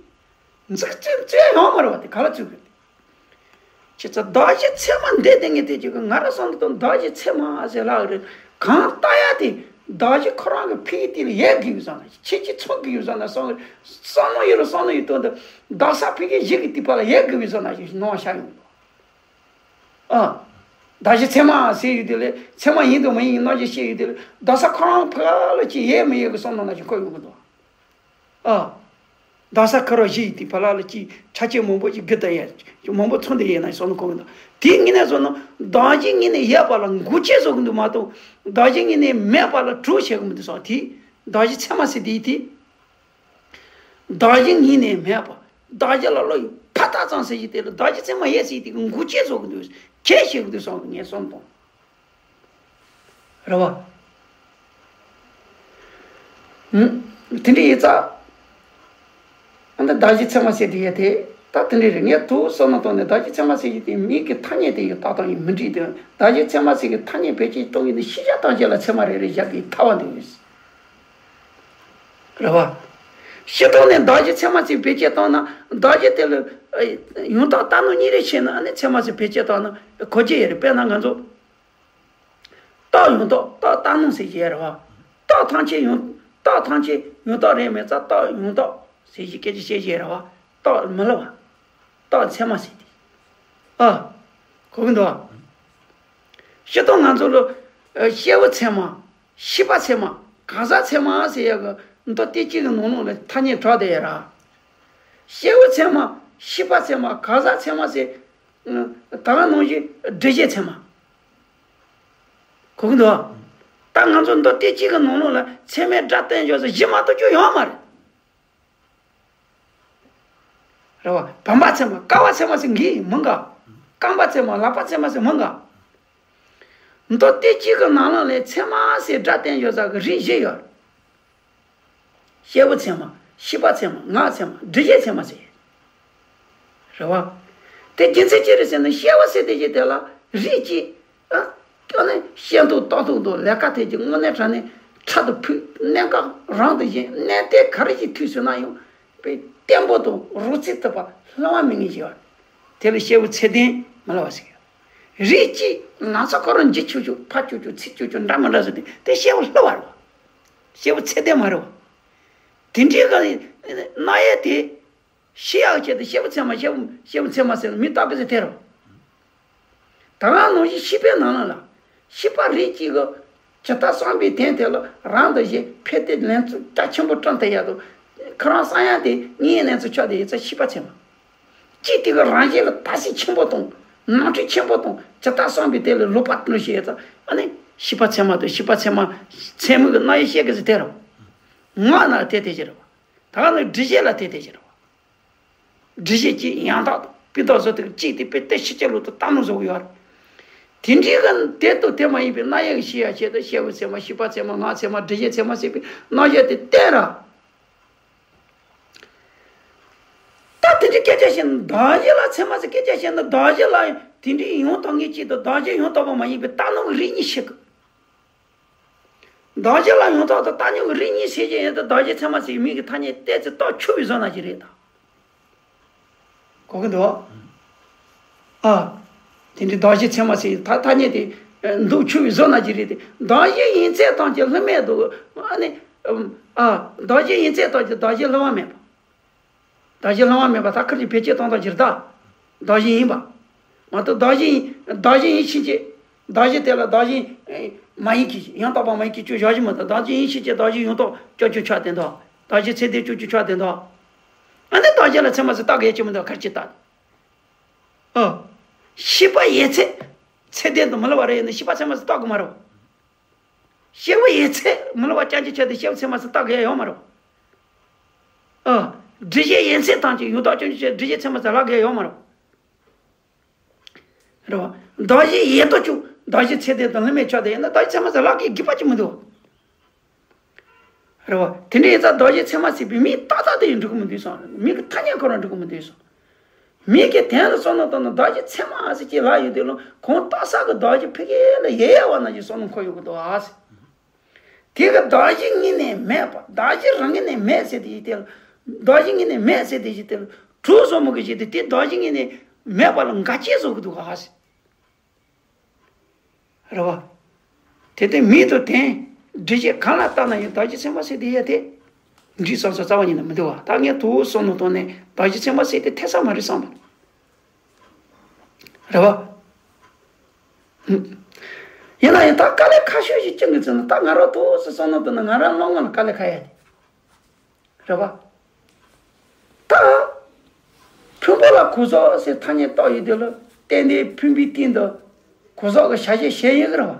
འཛུགས་བཙུགས་བཙུགས་ཡ་ཡོང་མ་རུང་བ་དེ་ག་ལ་བཙུགས་གི་རེད། ཁྱེད་ཚོ་གདགས་གཞི་ཚད་མ་འདི་དེ་ངས་དེ་ཅིག་གི་ང་རང་བསམ་གི་དང་གདགས་གཞི་ཚད་མ་ཟེར་ལབ་གི་རེད། གང་ལྟ་ཡ་དེ་གདགས་གཞི་ཁོ་རང་གི་ཕ་གི་དེ་ལ་ཡལ་དགོས་ཡོད་བསམ་ན་ཁྱེད་ཀྱིས་ཚོར་དགོས་ཡོད་བསམ་ན་བསམ་བསམ་བློ་ཡོད་རུང་བསམ་བློ་ཡོད་དོན་དུ་གདགས་ས་ཕ་གི་གཞི་གི་སྟེང་པ་ལ་ཡལ་དགོས་ཡོད་བསམ་ན་ཞིག་སྣང་བ་ཤར་ཡོང་གི་འདུག་ཨ། གདགས་གཞི་ཚད་མ་ཟེར་ཡོད་དེ་ལས་ཚད་མ་ཡིན་དང་མ་ཡིན་རྣམ་འགྱུར་བཤད་ཡོད་དེ་ལས་གདགས་ས་ཁོ་རང་ཕ་གི་ལ་ཅིག་ཡལ་མི་ཡལ་གི་བསམ་བློ་ན་ཞིག་འཁོར་ཡོང་གི་འདུག་ཨ། རྡ་ས་ཁ་རོག་བཞི་ཡི་དེ་བ་ལ་ལ་ཅིག་ཆ་ཆེ་མང་པོ་ཅིག་གི་ད་ཡ་མང་པོ་ཚོང་དེ་ཡིན་ན་སོང་ན་གོ་གི་འདུག་དེའི་ངོས་ནས་སོང་ན་བདག་གཞན་གཉིས་ནས་ཡོད་པ་ལ་འགུག་བྱེད་བཟོ་གི་འདུག་མ་གཏོགས་བདག་གཞན་གཉིས་ནས་མེད་པ་ལ་གྲུབ་བྱེད་གི་མི་འདུག་སོང་དེ་བདག་གཞན་ཚད་མ་ཟེར་དེ་དེ། བདག་གཞན་གཉིས་ནས་མེད་པ། བདག་གཞན་ལ་བློ་ཡི་ཕར་ཐག་ཙམ་ཟེར་གྱི་དེ་ལ་བདག་གཞན་ཚད་མ་ཡོད་ཟེར་དེ་འགུག་བྱེད་བཟོ་གི་འདུག་ཁྱད་བྱེད་གི་འདུག་སོང་ངས་སོང་དང་། རེད་བ། ཧུམ། དེ་འདྲ་ཡིན་ཙང་། ཨ་ནི་བདག་གཞན་ཚད་མ་ཟེར་དེ་ཡ་དེ་ད་དེ་འདྲ་རེད། ངས་དུ་བསམ་བློ་བཏང་ནས་བདག་གཞན་ཚད་མ་ཟེར་གྱི་དེ་མིང་གི་ཐ་སྙད་དེ་ཡི་རྟགས་དང་ཡི་མི་འགྲིག་དེ་བདག་གཞན་ཚད་མ་ཟེར་གྱི་ཐ་སྙད་བེད་སྤྱོད་གཏོང་གི་ནི་ཤེས་བྱ་ཐམས་ཅད་ལ་ཚད་མ་རེ་རེ་བཞག་གི་ཐལ་བ་འདུག་རེད་བ། སྤྱིར་བཏང་ནས་བདག་གཞན་ཚད་མ་ཟེར་བེད་སྤྱོད་བཏང་ན་བདག་གཞན་དེ་ལ་ཡང་དག་བཏགས་སྙོམས་གཉིས་རེ་ཕྱེ་ན་ཨ་ནི་ཚད་མ་ཟེར་བེད་སྤྱོད་བཏང་ན་གོ་རྒྱུ་ཡོད་རེད། དཔེར་ན་ང་ཚོ། རྟགས་ཡང་དག་རྟགས་བཏགས་སྙོམས་ཟེར་གྱི་ཡོད་རེད་བ། རྟགས་ཐམས་ཅད་ཡང་རྟགས་ཐམས་ཅད་ཡང་དག་རེད་མེད་ཙང་རྟགས་ཡང་དག་ཟེར་གྱི་སྐད་ཆ་བཤད་ཀྱི་ཡོད་རེད་བ། རྟགས་མི་སླུ་བ། རྟགས་ཚད་མ་ཟེར་དེ། ཨ། གོ་གི་འདུག་བ། སྤྱིར་བཏང་ང་ཚོ་ལ་ཨ་སྐྱེས་བུ་ཚད་མ། ཤེས་པ་ཚད་མ། གང་ཟག་ཚད་མ་ཟེར་ཡག་གི་མདོ་སྡེ་གཅིག་གི་ནང་ལོགས་ལ་ཐ་སྙད་གྲགས་བསྡད་ཡོད་ར། སྐྱེས་བུ་ཚད་མ། ཤེས་པ་ཚད་མ། གང་ཟག་ཚད་མ་ཟེར། ད་ག་ནང་བཞིན་སྒྲུབ་བྱེད་ཚད་མ། གོ་གི་འདུག་བ། ད་ང་ཚོ་མདོ་སྡེ་གཅིག་གི་ནང་ལོགས་ལ་ཚད་མའི་སྒྲ་བསྟན་འཇོག་ས་བཞི་མ་གཏོགས་ཁྱོན་ཡོད་མ་རེད། རེད་བ། བམ་པ་ཚད་མ། ཀ་བ་ཚད་མ་ཟེར་གི་མི་འགའ། རྐང་པ་ཚད་མ། ལག་པ་ཚད་མ་ཟེར་མི་འགའ། མདོ་སྡེ་གཅིག་གི་ནང་ལོགས་ལ་ཚད་མ་ཟེར་སྒྲ་བསྟན་འཇོག་ས་གི་རིགས་བཞི་ཡོད། སྐྱེས་བུ་ཚད་མ། ཤེས་པ་ཚད་མ། ངག་ཚད་མ། སྒྲུབ་བྱེད་ཚད་མ་ཟེར། རེད་བ། དེ་རྒྱུ་མཚན་ཅི་རེད་ཟེར་ན་སྐྱེས་བུ་ཟེར་དེ་ཅི་དེ་ལ་རིགས་གཅིག་ཨ། ཀྱང་ནི་ཤེས་འདོད་རྟོགས་འདོད་ལས་ཀ་དེ་ཀྱི་དངོས་གནས་དྲང་གནས་ཕྲག་ཏུ་ཕུལ། གནད་འགག་རང་དུ་བཞེངས། གནད་དོན་ག་རེ་ཞིག་ཐུག་ཟིན་ན་ཡང་དཔེ་བརྟན་པོ་དང་རོ་རྩིས་ཐུབ་པ་སླུ་བ་མེད་ངེས་ཀྱི་བ། དེ་ལ་སྐྱེས་བུ་ཚད་ལྡན་མི་སླུ་བ་ཟེར་གྱི་ཡོད། རིགས་གཅིག་ན་ཚ་ཁོ་རང་འཇིག་ཆུག་ཆུག་ཕར་ཆུག་ཆུག་ཚིག་ཆུག་ཆུག་འདྲ་མི་འདྲ་ཟེར་དེ་དེ་སྐྱེས་བུ་སླུ་བ་རེད་བ། སྐྱེས་བུ་ཚད་ལྡན་མ་རེད་བ། དེ་འདྲའི་ག་རེ་རྣམ་དབྱེ་དེ། ཤེས་ཡག་ཆེད་དུ་སྐྱེས་བུ་ཚད་མ། སྐྱེས་བུ་སྐྱེས་བུ་ཚད་མ་ཟེར་ན་མི་རྟག་པའི་ཚེ་དེ་རེད། ད་ག་ནང་བཞིན་ཤེས་པའི་ནང་ལ་ལ། ཤེས་པ་རིགས་གཅིག་གི་ཇི་ལྟར་བསམ་པའི་དོན་དེ་ལ་རང་དུ་བཞེངས། ཕན་བདེ་ལེགས་ཚུལ་རྒྱ་ཆེན་པོ་བསྐྲུན་ཐུབ་ཡག་དང་། ཁོ་རང་བསམ་ཡག་དེ་ངེས་ལེགས་ཚུལ་ཆགས་དེ་ཡོད་ཚད་ཤེས་པ་ཚད་མ། གཅིག་དེ་གི་རང་བཞིན་ལ་བརྟག་དཔྱད་ཆེན་པོ་དང་ནོར་འཁྲུལ་ཆེན་པོ་དང་ཇི་ལྟར་བསམ་པའི་དོན་ལ་ལོག་པ་བློ་ཤེས་ཡོད་ཚད་ཨ་ནི་ཤེས་པ་ཚད་མ་དང་ཤེས་པ་ཚད་མ་ཚད་མའི་གི་རྣམ་དབྱེ་བཤད་གི་ཟེར་དེ་རེད་བ། ངག་ན་དེ་དེ་བཞིན་རེད་བ། ད་ག་ནི་སྒྲུབ་བྱེད་ལ་དེ་དེ་བཞིན་རེད་བ། སྒྲུབ་བྱེད་ཀྱི་ཡང་དག་ཏུ་སྤུས་དག་བཟོ་དེ་གཅིག་དེ་དཔེ་དེ་ཕྱི་ཆ་ལུགས་དུ་བཏང་ནོ་བཟོ་གི་ཡོད་རེད། དེ་འདྲའི་གི་དེ་དང་དེ་མ་ཡིན་པའི་རྣམ་དབྱེ་གི་ཤེས་ཡག་ཆེད་དུ་སྐྱེས་བུ་ཚད་མ། ཤེས་པ་ཚད་མ། ངག་ཚད་མ། སྒྲུབ་བྱེད་ཚད་མ་ཟེར་བའི་རྣམ་དབྱེ་དེ་བསྟན་ར། ད་དེ་འདྲའི་སྐད་ཆ་བཤད་ན་བདག་གཞན་ལ་ཚད་མ་ཟེར་སྐད་ཆ་བཤད་ན་བདག་གཞན་ལ་དེ་འདྲའི་ཡང་དག་ངེས་ཀྱི་དང་བདག་གཞན་ཡང་དག་པ་མ་ཡིན་པའི་བཏགས་སྙོམས་ཀྱི་རིགས་གཉིས་ཤིག་གི། བདག་གཞན་ལ་ཡང་དག་དང་བཏགས་སྙོམས་ཀྱི་རིགས་གཉིས་ཟེར་གྱི་ཡོད་དེ་བདག་གཞན་ཚད་མ་ཟེར་མིང་གི་ཐ་སྙད་བཏགས་ཚེ་རྟགས་ཆུད་པའི་བཟོ་ན་ཅི་རེད་ད། གོ་གི་འདུག་ཨ། དེ་འདྲའི་བདག་གཞན་ཚད་མ་ཟེར་ཐ་ཐ་སྙད་དེ་འདུག་ཆུད་པའི་བཟོ་ན་ཅི་རེད་དེ། བདག་གཞན་ཡིན་ཚད་ཐམས་ཅད་སླུ་མེད་དོ། ཨ་ནི། ཨ། བདག་གཞན་ཡིན་ཚད་ཐམས་ཅད་བདག་གཞན་སླུ་བ་མེད་པ། བདག་གཞན་སླུ་བ་མེད་པ་ད་ཁར་གྱི་བེད་སྤྱོད་གཏོང་སྟངས་ཅིག་རེད་ད། བདག་གཞན་ཡིན་པ། མ་གཏོགས་བདག་གཞན་ཡིན། བདག་གཞན་ཡིན་ཕྱིན་ཆད། བདག་གཞན་དེ་ལ་བདག་གཞན་མ་ཡིན་གྱི་ཡང་དག་པ་མ་ཡིན་གྱི་ཅུང་བཞག་གཞི་མ་གཏོགས་བདག་གཞན་ཡིན་ཕྱིན་ཆད་བདག་གཞན་ཡང་དག་ཅོག་ཅོག་ཆགས་བསྡད་འདུག་བདག་གཞན་ཚད་ལྡན་ཅོག་ཅོག་ཆགས་བསྡད་འདུག་ཨ་ནི་བདག་གཞན་ལ་ཚད་མ་ཟེར་བཏགས་དགོས་ཡ་ཅི་མི་འདུག་ཁར་གྱི་བཏགས། ཨ། ཤེས་པ་ཡོད་ཚད། ཚད་ལྡན་དུ་མི་སླུ་བ་རེ་ཡིན་ན་ཤེས་པ་ཚད་མ་ཟེར་བཏགས་དགོས་མ་རེད། སྐྱེས་བུ་ཡོད་ཚད་མི་སླུ་བ་ཅན་གྱི་ཆ་དེ་སྐྱེས་བུ་ཚད་མ་ཟེར་བཏགས་དགོས་ཡ་ཡོད་མ་རེད། ཨ། སྒྲུབ་བྱེད་ཡོད་ཚད་ཐམས་ཅད་ཡང་དག་ཅན་གྱི་ཆ་སྒྲུབ་བྱེད་ཚད་མ་ཟེར་ལབ་དགོས་ཡ་ཡོད་མ་རེད། རེད་བ། བདག་གཞན་ཡོད་དོ་ཅོག་བདག་གཞན་ཚད་ལྡན་དང་སླུ་མེད་ཆགས་དེ་ཡིན་ན་བདག་གཞན་ཚད་མ་ཟེར་ལབ་དགོས་དགོས་པ་ཅིག་མི་འདུག་རེད་བ། དེ་འདྲ་ཡིན་ཙང་བདག་གཞན་ཚད་མ་ཟེར་བའི་མིང་ཏག་ཏག་དེ་ཡང་འགྲིག་གི་མི་འདུག་བསམ། མིང་གི་ཐ་སྙད་ཁོ་རང་འགྲིག་གི་མི་འདུག་བསམ། མིང་གི་དོན་ལ་བསམ་བློ་བཏང་ན་བདག་གཞན་ཚད་མ་ཟེར་གྱི་ལབ་ཡོང་དུས་ལ་གང་ལྟར་ས་གི་བདག་གཞན་ཕ་གི་ལ་ཡོད་ཡོད་པ་ནང་བཞིན་བསམ་བློ་འཁོར་ཡོང་གི་འདུག་ཨ་ཟེར། དེ་གི་བདག་གཞན་ངོས་ནས་མེད་པ། བདག་གཞན་རང་ངོས་ནས་མེད་ཟེར་དེ་ཡིན་ཏེ། བདག་གཞན་ངོས་ནས་མེད་ཟེར་དེ་ཡིན་ཏེ། གྲུ་བཟོ་མོ་གི་ཞིག་དེ་དེ་བདག་གཞན་ངོས་ནས་མེད་པ་ལ་འགལ་རྐྱེན་བཟོ་གི་འདུག་ག་ཟེར། རེད་བ། དེ་ལྟའི་མིང་དང་དོན། སྒྲུབ་བྱེད་གང་ལ་བལྟས་ན་ཡང་བདག་གཞན་ཚད་མ་ཟེར་དེ་ཡ་དེ། འགྲིག་བསམ་ས་རྩ་བ་ཉིད་ནས་མི་འདུག་བ། ད་ངས་དུ་བསམ་བློ་བཏང་ནས་བདག་གཞན་ཚད་མ་ཟེར་དེ་འཐད་ས་མ་རེད་བསམ་པ། རེད་བ། ཡིན་ན་ཡང་ད་དཀའ་ལས་ཁག་ཤོས་ཤིག་ཅི་འདྲ་ཟེར་ན་ད་ང་རང་དུ་བསམ་བློ་བཏང་ན་ང་རང་བློ་ངོ་ལ་དཀའ་ལས་ཁག་ཡ་དེ། རེད་བ། གོ་ཟོག་ཟེར་ཐ་སྙད་བཏགས་ཡོད་དེ་ལ་ཏན་ཏན་ཕུང་པོའི་སྟེང་དུ་གོ་ཟོག་གི་བྱ་བྱེད་བྱས་ཡོད་གི་རེད་བ།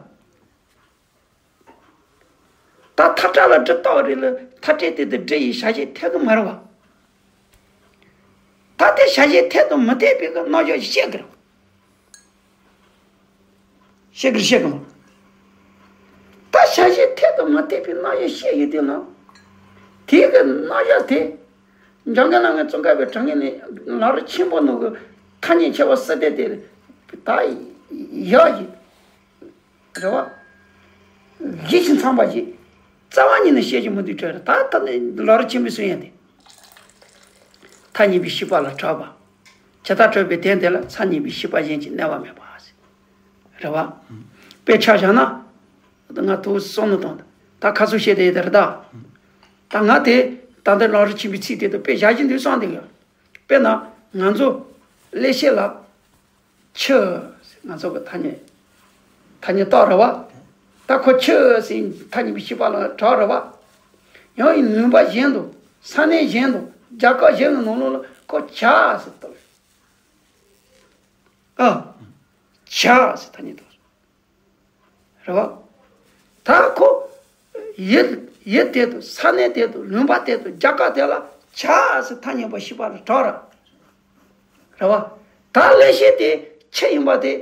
ད་ཐག་ཁྲ་ལ་གྲི་བཏགས་རེད་ལ་ཐག་ཁྲའི་སྟེང་དུ་གྲི་ཡིས་བྱ་བྱེད་ཐེག་གི་མ་རེད་བ། ད་དེ་བྱ་བྱེད་ཐེག་ཏུ་མི་ཐེག་པའི་གི་རྣམ་གཞག་བཤད་གི་རེད། བཤད་གི་རེད་བཤད་གི་མ། ད་བྱ་བྱེད་ཐེག་ཏུ་མི་ཐེག་པའི་རྣམ་གཞག་བཤད་ཡོད་དུས་ན། དེའི་གི་རྣམ་གཞག་དེ། འཇམ་མགོན་བླ་མའི་ཙོང་ཁ་པའི་དྲང་ངེས་ནས་ལམ་རིམ་ཆེན་པོ་ནང་གི་ཐ་སྙད་ཁྱད་པར་སྲིད་དེ་དེ་ད་ཡག་ཡིན། རེད་བ། གཞི་ཞིང་འཚམས་པ་ཞིག་རྩ་བ་ཉིད་ནས་བཤད་ཀྱི་མི་འདུག་བྲལ་རེད་ད་ད་ནི་ལམ་རིམ་ཆེན་པོའི་གསུང་ཡ་དེ། ཐ་སྙད་པའི་ཤེས་པ་ལ་གྲགས་པ། ཇི་ལྟར་གྲགས་པའི་དོན་དེ་ལ་ཐ་སྙད་པའི་ཤེས་པ་གཞན་གྱིས་གནས་པ་མེད་པ། རེད་བ། དཔེ་ཆ་བཞག་ན། ང་ཐུག་སོང་ནི་དང་ད་ཁ་སུ་བཤད་དེ་ཡོད་དེ་རེད་ད། ད་ང་དེ་ད་ལྟ་ལམ་རིམ་ཆེན་པོའི་ཚིག་དེ་དང་དཔེ་བཞག་བཞིན་དུ་སོང་དེ་གི་དཔེར་ན་ང་ཚོ་ཀླད་ཤེས་ལ། ཆུ། ང་ཚོ་གི་ཐ་སྙད། ཐ་སྙད་བཏགས་རེད་བ། ད་ཁོ་ཆུ་ཟེར་ཐ་སྙད་པའི་ཤེས་པ་ལ་གྲགས་རེད་བ། ཡང་ཡིན་ལུང་པ་གཞན་དུ་ས་གནས་གཞན་དུ་རྒྱ་གར་གཞན་གྱི་ནང་ལོགས་ལ་ཁོ་ཇ་ཟེར་བཏགས། ཨ། ཇ་ཟེར་ཐ་སྙད་བཏགས། རེད་བ། ད་ཁོ། ཡུལ་ཡུལ་དེ་དང་ས་གནས་དེ་དང་ལུང་པ་དེ་དང་རྒྱ་གར་དེ་ལ་ཇ་ཟེར་ཐ་སྙད་པ་ཤེས་པ་ལ་གྲགས་རེད། རེད་བ། ད་ཀླད་ཤེས་དེ་ཆུ་ཡིན་པ་དེ།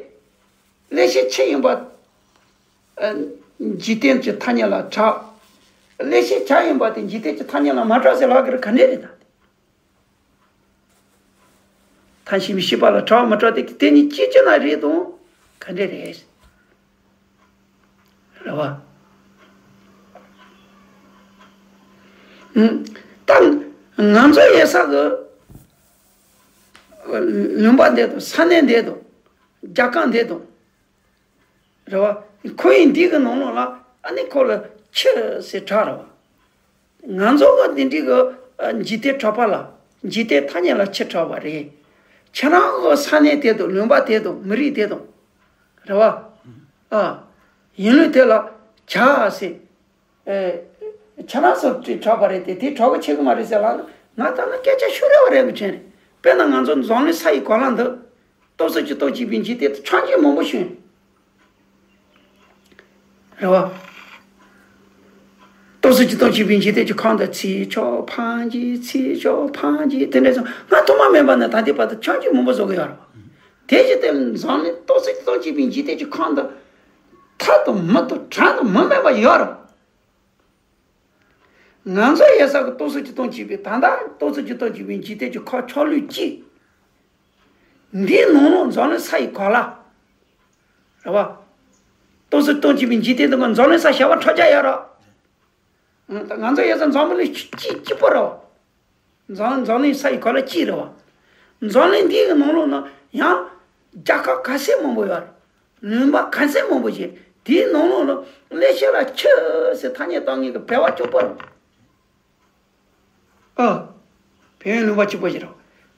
ཀླད་ཤེས་ཆུ་ཡིན་པ། ཨ། འཇིག་རྟེན་གྱི་ཐ་སྙད་ལ་གྲགས། ཀླད་ཤེས་ཇ་ཡིན་པ་དེ་འཇིག་རྟེན་གྱི་ཐ་སྙད་ལ་མ་གྲགས་ཟེར་ལབ་གི་རེད་ག་འདྲས་རེད་ད། ཐ་སྙད་པའི་ཤེས་པ་ལ་གྲགས་མི་གྲགས་དེ་དེ་ནི་ཅི་ཅི་ན་རེད་དང་ག་འདྲས་རེད། རེད་བ། ཨུམ། ད་ང་ཚོ་ཡོད་ས་གི་ལུང་པ་འདི་དང་ས་གནས་འདི་དང་རྒྱ་གར་འདི་དང་། རེད་བ། ཁོར་ཡུག་འདི་གི་ནང་ལོགས་ལ་ཨ་ནི་ཁོ་ལ་ཆུ་ཟེར་གྲགས་རེད་བ། ང་ཚོ་གི་འདི་འདྲའི་གི་འཇིག་རྟེན་གྲགས་པ་ལ་འཇིག་རྟེན་ཐ་སྙད་ལ་ཆུ་གྲགས་པ་རེད། ཁྱེད་རང་གི་ས་གནས་དེ་དང་ལུང་པ་དེ་དང་མི་རིགས་དེ་དང་། རེད་བ། ཨ། ཡིན་ལུགས་དེ་ལ་ཇ་ཟེར། ཨེ། ཁྱེད་རང་ཚོ་དེ་གྲགས་པ་རེད་དེ་དེ་གྲགས་ཀྱི་ཆེ་གི་མ་རེད་ཟེར་ལ་ང་ད་ནི་སྐད་ཆ་ཤོད་རེ་བ་རེད་གི་དྲན་རེད། དཔེར་ན་ང་ཚོ་འཛམ་གླིང་ས་ཡི་གོ་ལ་འདི་སྟོབས་ཤུགས་ཀྱིས་སྟོབས་བྱས་པའི་འཇིག་རྟེན་དུ་ཆགས་ཀྱི་མང་པོ་བྱུང་། རེད་བ། སྟོབས་ཤུགས་ཀྱིས་སྟོབས་བྱས་པའི་འཇིག་རྟེན་གྱི་ཁམས་འདི་ཚེ་ཆགས་འཕེལ་འགྱུར་ཚེ་ཆགས་འཕེལ་འགྱུར་དེ་འདྲ་སོང་ང་ཐོག་མ་མེད་པ་ནས་ད་ལྟའི་བར་དུ་ཆགས་ཀྱི་མང་པོ་བཟོ་གི་ཡོད་རེད་བ། དེ་བཞིན་དུ་འཛམ་གླིང་སྟོབས་ཤུགས་ཀྱིས་སྟོབས་བྱས་པའི་འཇིག་རྟེན་གྱི་ཁམས་འདི་ཐ་དང་མི་དང་གྲངས་དང་མི་མེད་པ་ཡོད་རེད་བ། ང་ཚོ་ཡོད་ས་གི་སྟོབས་ཤུགས་ཀྱིས་སྟོབས་བྱས་པའི་ད་ལྟ་སྟོབས་ཤུགས་ཀྱིས་སྟོབས་བྱས་པའི་འཇིག་རྟེན་གྱི་ཁམས་ཆགས་ལུགས་གཅིག་འདིའི་ནང་ལོགས་འཛམ་གླིང་ས་ཡི་གོ་ལ། རེད་བ། སྟོབས་ཤུགས་སྟོབས་བྱས་པའི་འཇིག་རྟེན་དུ་འཛམ་གླིང་ས་བྱེ་བ་ཕྲག་བརྒྱ་ཡོད་རེད། ང་ཚོ་ཡོད་ས་འཛམ་བུ་གླིང་གཅིག་གཅིག་པོ་རེད་བ། འཛམ་འཛམ་གླིང་ས་ཡི་གོ་ལ་གཅིག་རེད་བ། འཛམ་གླིང་འདིའི་ནང་ལོགས་ན་ཡང་རྒྱལ་ཁབ་ག་ཚད་མང་པོ་ཡོད་རེད། ལུང་པ་ག་ཚད་མང་པོ་ཞིག་དེའི་ནང་ལོགས་ལ་ཀླད་ཤེས་ལ་ཆུ་ཟེར་ཐ་སྙད་བཏགས་མཁན་གྱི་བོད་པ་གཅིག་པོ་རེད། ཨ། བོད་ཡུལ་ལུང་པ་གཅིག་པོ་ཞིག་རེད།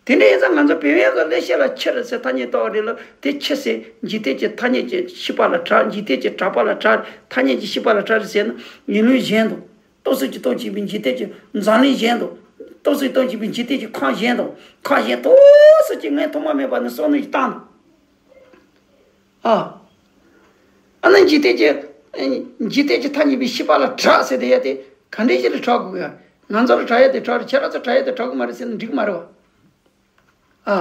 དེ་འདྲ་ཡིན་ཙང་ང་ཚོ་བོད་པའི་གི་ཀླད་ཤེས་ལ་ཆུ་རེད་ཟེར་ཐ་སྙད་བཏགས་པ་རེད་ལ་དེ་ཆུ་ཟེར་འཇིག་རྟེན་གྱི་ཐ་སྙད་ཀྱི་ཤེས་པ་ལ་གྲགས། འཇིག་རྟེན་གྱི་གྲགས་པ་ལ་གྲགས། ཐ་སྙད་ཀྱི་ཤེས་པ་ལ་གྲགས་རེད་ཟེར་ན་ཡིན་ལུགས་གཞན་དང་། སྟོབས་ཤུགས་ཀྱིས་སྟོབས་བྱས་པའི་འཇིག་རྟེན་གྱི་འཛམ་གླིང་གཞན་དང་། སྟོབས་ཤུགས་ཀྱིས་སྟོབས་བྱས་པའི་འཇིག་རྟེན་གྱི་ཁམས་གཞན་དང་། ཁམས་གཞན་སྟོབས་ཤུགས་ཀྱིས་ངས་ཐོག་མ་མེད་པ་ནས་བསམ་བློ་ཞིག་བཏང་ན། ཨ། ཨ་ནི་འཇིག་རྟེན་གྱི། འཇིག་རྟེན་གྱི་ཐ་སྙད་པའི་ཤེས་པ་ལ་གྲགས་ཟེར་དེ་ཡ་དེ་ག་འདྲ་ཞིག་ལ་གྲགས་དགོས་ཡ། ང་ཚོ་ལ་གྲགས་ཡ་དེ་གྲགས་རེད། ཁྱེད་རང་ཚོ་གྲགས་ཡ་དེ་གྲགས་གི་མ་རེད་ཟེར་ན་འགྲིག་གི་མ་རེད་བ། ཨ།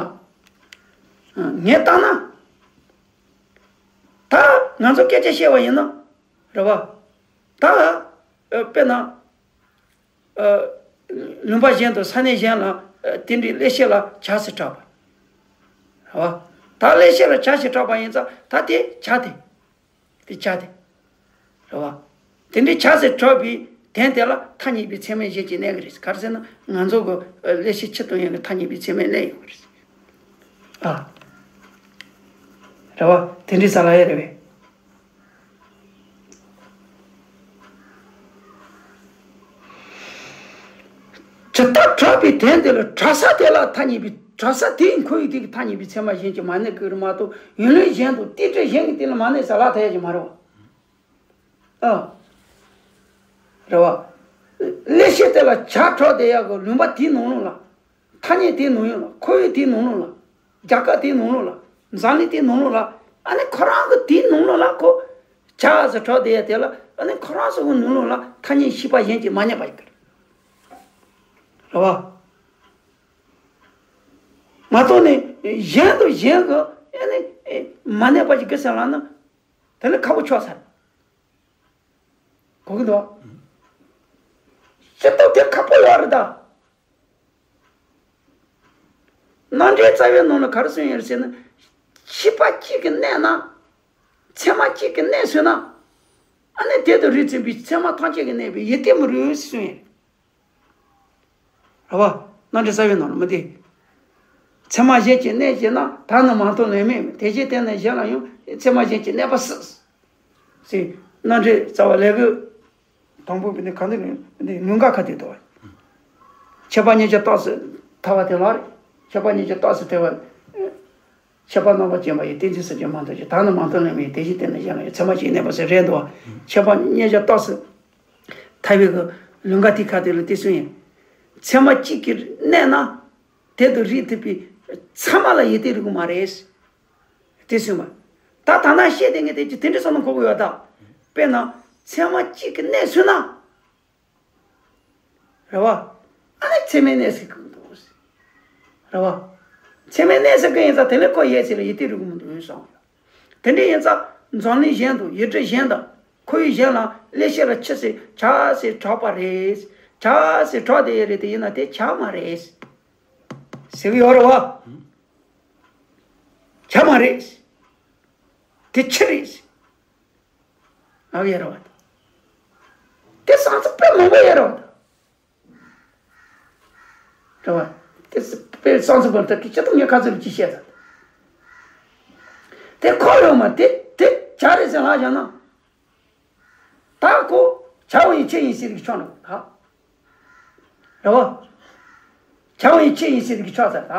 ངས་བལྟས་ན། ད་ང་ཚོ་སྐད་ཆ་བཤད་པ་ཡིན་ན། རེད་བ། ད། ཨ། དཔེར་ན། ཨ། ལུང་པ་གཞན་དང་ས་གནས་གཞན་ལ། ཨ། དེ་འདྲའི་ཀླད་ཤེས་ལ་ཇ་ཟེར་གྲགས་པ། རེད་བ། ད་ཀླད་ཤེས་ལ་ཇ་ཟེར་གྲགས་པ་ཡིན་ཙང་ད་དེ་ཇ་དེ། དེ་ཇ་དེ། རེད་བ། དེ་འདྲའི་ཇ་ཟེར་གྲགས་པའི་དོན་དེ་ལ་ཐ་སྙད་པའི་ཚད་མས་གཞན་གྱིས་གནས་ཀྱི་རེད། ག་རེ་ཟེར་ན་ང་ཚོ་གི་ཀླད་ཤེས་ཆུ་དང་ཡང་གི་ཐ་སྙད་པའི་ཚད་མས་གནས་ཡོད་ཀྱི་རེད། ཨ། རེད་བ། དེ་འདྲའི་ས་ལ་ཡ་རེད་བས། ཇི་ལྟར་གྲགས་པའི་དོན་དེ་ལ་གྲགས་ས་དེ་ལ་ཐ་སྙད་པའི་གྲགས་ས་དེའི་ཁོར་ཡུག་དེ་གི་ཐ་སྙད་པའི་ཚད་མ་གཞན་གྱིས་མ་གནས་ཀྱི་རེད་མ་གཏོགས་ཡིན་ལུགས་གཞན་དུ་ཏིལ་འབྲུ་གཞན་གྱི་དེ་ལ་མ་གནས་ས་ལ་ཐ་ཡ་གྱི་མ་རེད་བ། ཨ། རེད་བ། ཀླད་ཤེས་དེ་ལ་ཇ་གྲགས་དེ་ཡག་གི་ལུང་པ་དེའི་ནང་ལོགས་ལ། ཐ་སྙད་དེའི་ནང་ཡོད་ལ་ཁོར་ཡུག་དེའི་ནང་ལོགས་ལ། རྒྱ་གར་དེའི་ནང་ལོགས་ལ། འཛམ་གླིང་དེའི་ནང་ལོགས་ལ། ཨ་ནི་ཁོ་རང་གི་དེའི་ནང་ལོགས་ལ་ཁོ་ཇ་ཟེར་གྲགས་བསྡད་ཡ་དེ་ལ། ཨ་ནི་ཁོ་རང་ཚོ་གི་ནང་ལོགས་ལ་ཐ་སྙད་ཤེས་པ་གཞན་གྱིས་མ་རྙེད་པ་ཡོད་གི་རེད། རེད་བ། མ་གཏོགས་ནི་གཞན་དང་གཞན་གྱིས་ཨ་ནི་མ་གནས་པ་ཞིག་གི་སེམས་ལ་ནི་དེ་ནི་ཁག་པོ་ཆགས་ཚར། གོ་གི་འདུག་ཅི་ལྟར་དེ་ཁག་པོ་ཡོད་རེད་ད། རྣམ་འགྲེལ་རྩ་བའི་ནང་ལ་ག་རེ་གསུངས་ཡོད་ཟེར་ན། ཤེས་པ་གཅིག་གིས་གནས་ན། ཚད་མ་གཅིག་གིས་གནས་སོང་ན། ཨ་ནི་དེ་དང་རིགས་མཐུན་པའི་ཚད་མ་ཐམས་ཅད་ཀྱིས་གནས་པའི་ཡིད་རྟོན་མི་རུང་ཟེར་གསུངས་ཡོད། རེད་བ། རྣམ་འགྲེལ་རྩ་བའི་ནང་ལ་མི་དེ། ཚད་མ་གཞན་གྱིས་གནས་ཞེ་ན། ད་ནི་མ་མཐོང་ལན་མེད་མིན། དེ་བཞིན་དེ་ནི་གཞན་ལ་ཡང་། ཚད་མ་གཞན་གྱིས་གནས་པ་སྲིད། ཟེར། རྣམ་འགྲེལ་རྩ་བ་ལས་ཀྱི། དང་པོ་འདི་ག་འདི་འདི་ལུང་ཁ་ཁ་དེ་དོ། ཁྱད་པར་གཉིས་ཀྱི་རྟགས་སུ་ཐལ་བ་དེ་ལ་རེད། ཁྱད་པར་གཉིས་ཀྱི་རྟགས་སུ་ཐལ་བ། ཁྱད་པར་རྣམ་པར་བཅད་པ་ཡི། གཏན་ཚིགས་སུ་གྱུར་མ་མཐོང་ཞེ། ད་ནི་མ་མཐོང་ལན་མེད། དེ་བཞིན་དེ་ནི་གཞན་ལ་ཡང་། ཚད་མ་གཅིག་གནས་པ་སྲིད། རེད་འདུག་ཁྱད་པར་གཉིས་ཀྱི་རྟགས་སུ་ཐལ་བའི་གི་ལུང་ཁ་དེ་ཁ་དེ་ལ་དེ་གསུངས་ཡིན། ཚད་མ་གཅིག་གིས་གནས་ན། དེ་དང་རིགས་མཐུན་པའི་ཚད་མ་ལ་ཡིད་རྟོན་རིགས་མ་རེད། དེ་གསུངས་པ། ད་ད་ནང་བཤད་དེ་ངས་དེ་ཅི་དེ་འདྲ་བསམ་བློ་འཁོར་གི་ཡོད་ད། དཔེར་ན་ཚད་མ་གཅིག་གིས་གནས་སོང་ན། རེད་བ། ཨ་ནི་ཚད་མས་གནས་ཟེར་གི་འདུག་རེད་བ། ཚད་མས་གནས་ཟེར་གི་ཡིན་ཙང་དེ་ལས་ཁོ་ཡོད་ཚད་ལ་ཡིད་རྟོན་རིགས་མི་འདུག་བསམ་ཡོད། དེ་འདྲ་ཡིན་ཙང་འཛམ་གླིང་གཞན་དང་ཡུལ་གྲུ་གཞན་དང་ཁོར་ཡུག་གཞན་ལ་ལེགས་བཤད་ལ་ཆི་ཟེར་ཇ་ཟེར་གྲགས་པ་རེད། ཇ་ཟེར་གྲགས་བསྡད་ཡོད་རེད། དེ་ཡིན་ན་དེ་ཇ་མ་རེད། ཟེར་གི་ཡོད་རེད་བ། ཇ་མ་རེད། དེ་ཆི་རེད། ཨ་ཡ་ར་བ། དེ་བསམ་ཚུལ་དཔེ་མང་པོ་ཡོད་རེད་བ། རེད་བ། དེ་དཔེ་བསམ་ཚུལ་པར་ཐག་གི་ཅི་ཐུབ་ངས་ཁ་ཚུལ་ཅི་བཤད་ད། དེ་ཁོ་ཡོད་མ་དེ་དེ་ཇ་རེད་ཟེར་ལབ་བཞག་ན། ད་ཁོ་ཇ་བ་ཡི་ཆེ་ཡིན་ཟེར་གི་ཆོག་ནོ་ད། རེད་བ། ཇ་བ་ཡི་ཆེ་ཡིན་ཟེར་གི་ཆོག་ཟེར་ད།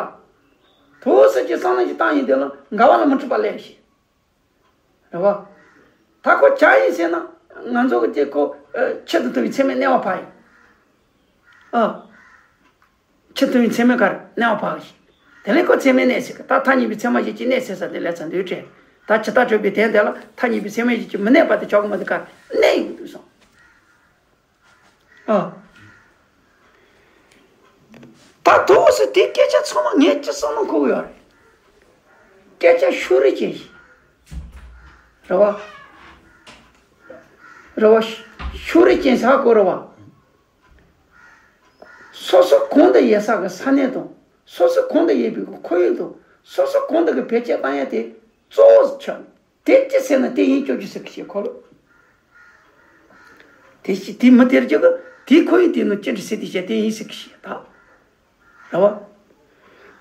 དུ་སུ་ཅི་བསམ་ན་ཅི་བཏང་ཡིན་དེ་ལ་འགལ་བ་ལ་མི་འཁྲུལ་པ་ལས་ཤེས། རེད་བ། ད་ཁོ་ཇ་ཡིན་ཟེར་ན། ང་ཚོ་གི་དེ་ཁོ་ཆེད་དུ་ཐུབ་པའི་ཚད་མས་གནས་པ་ཕ་ཡིན། ཨ། ཆེད་དུ་ཐུབ་པའི་ཚད་མས་གར་གནས་པ་ཕ་ཡིན། དེ་ལས་ཁོ་ཚད་མས་གནས་ཟེར་གི་ད་ཐ་སྙད་པའི་ཚད་མ་གཞན་གྱིས་གནས་ཟེར་ས་དེ་ལས་ཚ་འདོད་བྲལ། ད་ཇི་ལྟར་གྲུབ་པའི་དོན་དེ་ལ་ཐ་སྙད་པའི་ཚད་མ་གཞན་གྱིས་མི་གནས་པ་དེ་ཆོག་གི་མ་དེ་གར་གནས་ཡོང་གི་འདུག་སོང་། ཨ། ད་དུ་སུ་དེ་སྐད་ཆ་ཚང་མ་ངས་ཅི་བསམ་ན་གོ་གི་ཡོད་རེད། སྐད་ཆ་ཤུགས་རེ་ཅན་ཞིག་རེད་བ། རེད་བ། ཤུགས་རེ་ཅན་ཟེར་གོ་རེད་བ། སོ་སོ་གང་དུ་ཡོད་ས་གི་ས་གནས་དང་། སོ་སོ་གང་དུ་ཡོད་པའི་ཁོར་ཡུག་དང་། སོ་སོ་གང་དུ་གི་བེད་སྤྱོད་བཏང་ཡ་དེ་གཙོ་བོ་ཆགས། དེ་ཅི་ཟེར་ན་དེ་ཡིན་སྐྱོ་རྒྱུ་ཟེར་གི་བཤད་ཁོ་ལོ། དེ་ཞིག་དེ་མི་དེར་རྒྱུ་གི་དེའི་ཁོར་ཡུག་དེ་ནི་ཅི་འདྲ་ཟེར་དེ་བཤད་དེ་ཡིན་ཟེར་གི་བཤད་ད། རེད་བ།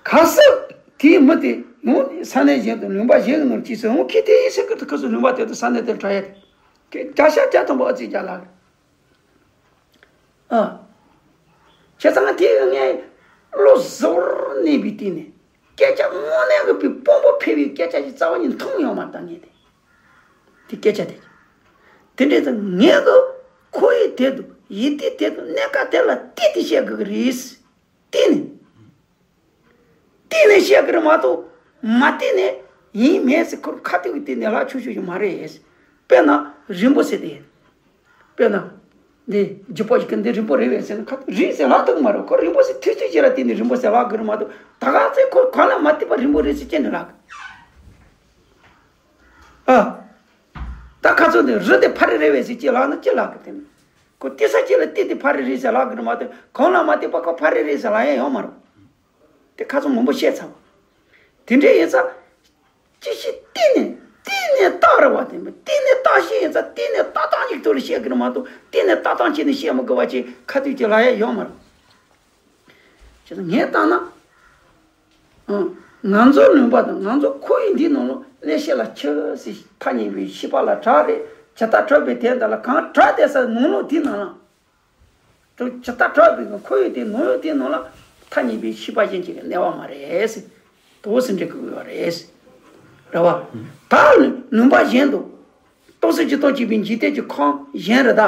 གལ་སྲིད་དེའི་མི་དེ་ཡང་ས་གནས་གཞན་དང་ལུང་པ་གཞན་གྱི་ནང་སྐྱེས་ཚེ་འོང་ཁྱེད་དེ་ཡིན་ཟེར་གི་དུ་ཁ་སོ་ལུང་པ་དེ་དང་ས་གནས་དེར་གྲགས་ཡ་དེ། བརྒྱ་ཆ་བརྒྱ་ཐམ་པ་ཨ་ཙི་རྒྱ་ལགས། ཨ། བྱས་ཙང་དེ་ངས་བློ་གཟུ་བོར་གནས་པའི་སྟེང་ནས་སྐད་ཆ་དངོས་གནས་ཀྱི་པའི་དཔང་པོ་ཕེབས་པའི་སྐད་ཆ་ཞིག་རྩ་བ་ཉིད་མཐོང་ཡོང་མ་ད་ངས་དེ། དེ་སྐད་ཆ་དེ། དེ་འདྲའི་ཚེ་ངས་གི་ཁོར་ཡུག་དེ་དང་ཡིད་བདེ་དེ་དང་གནས་སྐབས་དེ་ལ་བལྟས་ཏེ་བཤད་དགོས་ཀྱི་རེད། བལྟས་ནས། བལྟས་ནས་བཤད་ཀྱི་རེད་མ་གཏོགས། མ་བལྟས་ནས་ཡིན་མིན་ཟེར་ཁོ་ཁ་ཐུག་གི་བལྟས་ནས་ལབ་ཆོག་ཆོག་ཞིག་མ་རེད། དཔེར་ན་རིང་པོ་ཟེར་དེ། དཔེར་ན། འདི་རྒྱུ་པོ་ཞིག་གི་འདི་རིང་པོ་རེད་པས་ཟེར་ན་ཁ་ཐུག་རིང་ཟེར་ལབ་ཐུབ་ཀྱི་མ་རེད། ཁོ་རིང་པོ་ཟེར་ཐུག་ཐུག་ཅིག་ལ་བལྟས་ནས་རིང་པོ་ཟེར་ལབ་དགོས་རེད་མ་གཏོགས། ད་ག་ཚོད་ཁོ་གང་ལ་མ་བལྟས་པ་རིང་པོ་རེད་ཟེར་ཅི་འདྲ་ལབ་གི། ཨ། ད་ཁ་ཚོད་འདི་རི་དེ་ཕ་རི་རེད་པས་ཟེར་ཅི་ལབ་ན་ཅི་ལབ་གི་དེ་ནི། ཁོ་བལྟས་ས་ཅི་ལ་བལྟས་ཏེ་ཕ་རི་རེད་ཟེར་ལབ་གི་རེད་མ་གཏོགས། གང་ལ་མ་བལྟས་པ་ཁོ་ཕ་རི་རེད་ཟེར་ལབ་ཡ་ཡོད་མ་རེད། དེ་ཁ་ཚོད་མང་པོ་བཤད་ཚར་བ། དེ་འདྲ་ཡིན་ཙང་། ཅི་ཞིག་བལྟས་ནས་བལྟས་ནས་བརྟག་རེད་བ། དེ་མིན་བལྟས་ནས་བརྟག་ཤེས་ཡིན་ཙང་བལྟས་ནས་བརྟག་སྟངས་ཅིག་ཐོག་ལ་བཤད་གི་རེད་མ་གཏོགས། བལྟས་ནས་བརྟག་སྟངས་བྱས་ནས་བཤད་མི་དགོས་པ་ཅིག་ཁ་ཐུག་ཅིག་ལབ་ཡ་ཡོད་མ་རེད། བྱས་ཙང་ངས་བལྟས་ན། ཨང་། ང་ཚོ་ལུང་པ་དང་ང་ཚོ་ཁོར་ཡུག་འདིའི་ནང་ལ་གནས་བཤད་ལ་ཆི་ཟེར་ཐ་སྙད་པའི་ཤེས་པ་ལ་གྲགས་རེད། ཇི་ལྟར་གྲགས་པའི་དོན་དག་ལ་གང་གྲགས་བསྡད་ས་ནང་ལོགས་དེའི་ནང་ལ། དུ་ཇི་ལྟར་གྲགས་པའི་ཁོར་ཡུག་དེ་ནང་ཡོད་དེའི་ནང་ལ་ཐ་སྙད་པའི་ཤེས་པ་གཞན་གྱིས་གནས་པ་མ་རེད་ཟེར། དོགས་སུ་འགྲེལ་དགོས་པ་རེད། རེད་བ། ད་ལུང་པ་གཞན་དུ། རྟོགས་སུ་ཅི་སྟོང་གཅིག་པའི་འཇིག་རྟེན་གྱི་ཁམས་གཞན་རེད་ད།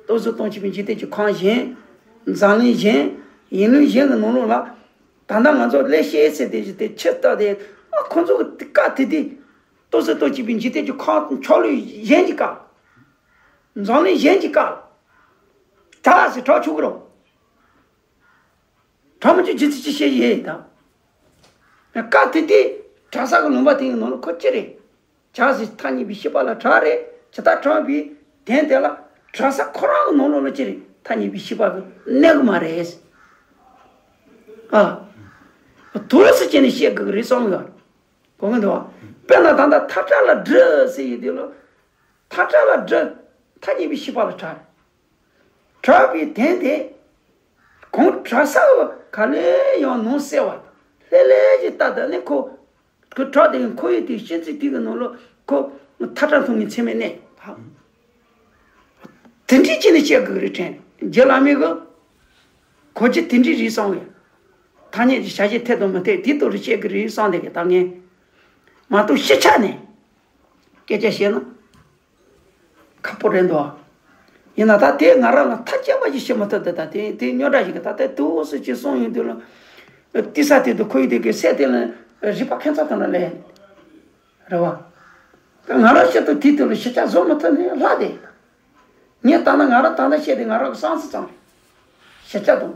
རྟོགས་སུ་སྟོང་གཅིག་པའི་འཇིག་རྟེན་གྱི་ཁམས་གཞན། འཛམ་གླིང་གཞན། ཡིན་ལུགས་གཞན་གྱི་ནང་ལོགས་ལ། ད་ལྟ་ང་ཚོ་ལས་ཤེས་ཟེར་དེ་ཞིག་དེ་ཕྱིར་ལྟ་དེ། ཨ། ཁོ་ཚོ་གི་བཀའ་དེ་དེ། ལྟོ་ཟད་ལྟོ་སྐྱིད་པའི་འཇིག་རྟེན་གྱི་ཁོངས་ཕྱོགས་ལས་གཞན་གྱི་བཀའ། འཛམ་གླིང་གཞན་གྱི་བཀའ། གྲགས་ཟེར་གྲགས་ཆོག་གི་རེད། གྲགས་མི་ཆོག་རྒྱུ་མཚན་ཅི་བཤད་ཡས་ཡིན་ད། བཀའ་དེ་དེ་གྲགས་ས་གི་ལུང་པ་དེ་གི་ནང་ལ་ཁོ་ཅི་རེད། གྲགས་ཟེར་ཐ་སྙད་པའི་ཤེས་པ་ལ་གྲགས་རེད། ཇི་ལྟར་གྲགས་པའི་དོན་དེ་ལ་གྲགས་ས་ཁོ་རང་གི་ནང་ལོགས་ལ་ཅི་རེད། ཐ་སྙད་པའི་ཤེས་པ་གི་གནས་གི་མ་རེད། ཨ། དུས་སུ་བྱས་ནས་བཤད་དགོས་ཀྱི་རེད་བསམ་ཡོད། གོ་གི་འདུག་བ། དཔེར་ན་ད་ལྟ་མཐའ་བྲལ་ལ་འདྲི་ཟེར་ཡོད་དུས་ལ། མཐའ་བྲལ་ལ་འདྲི། ཐ་སྙད་པའི་ཤེས་པ་ལ་གྲགས་རེད། གྲགས་པའི་དོན་དེ། གང་གྲགས་ས་བ་ག་ལེ་ཡང་ནང་གསལ་བ་དང་ལྷོད་ལྷོད་ཅིག་ལྟ་ད་ནི་ཁོ། ཁོ་གྲགས་དེ་ཁོ་ཡི་དེ་ཤེས་ཚུལ་དེ་གི་ནང་ལོ་ཁོ་མཐའ་བྲལ་མཐོང་གི་མཚན་མེད་གནས། དེ་འདྲའི་ཅི་ནས་བཤད་དགོས་རེད་དྲན། རྗེ་བླ་མའི་གི་གོ་རྒྱུ་དེ་འདྲའི་རེད་བསམ་བས། ཐ་སྙད་ཀྱི་བྱ་བྱེད་འཐད་དང་མི་འཐད་དེ་ལྟར་བཤད་དགོས་རེད་བསམ་བསྡད་གི་ད་ངས། མ་གཏོགས་ཕྱི་ཆ་ནས་སྐད་ཆ་བཤད་ན། ཁག་པོ་རེད་འདུག་ཡིན་ན་ད་དེ་ང་རང་ལ་མཐའ་དཔྱད་པ་ཞིག་བྱེད་མ་ཐུབ། དེ་ད་དེ་དེ་རྙོག་དྲ་ཞིག་གི་ད་ལྟ་དུས་སུ་ཅིག་སོང་ཡོང་དུས་ལ། ཏི་ས་དེ་དུ་ཁོ་ཡི་དེ་གི་སད་དེ་ལ་རིག་པ་ཁྱད་མཚར་དང་ལ་ལས། རེད་བ། ད་ང་རང་ཤི་དུ་དེ་དུ་ལ་ཤི་ཆ་བཟོ་མ་ཐུབ་ནས་ལྷག་དེ། ངས་ད་ན་ང་རང་ད་ལྟ་བཤད་དེ་ང་རང་གི་བསམ་ཚུལ་ཙམ་རེད། ཤི་ཆ་དང་།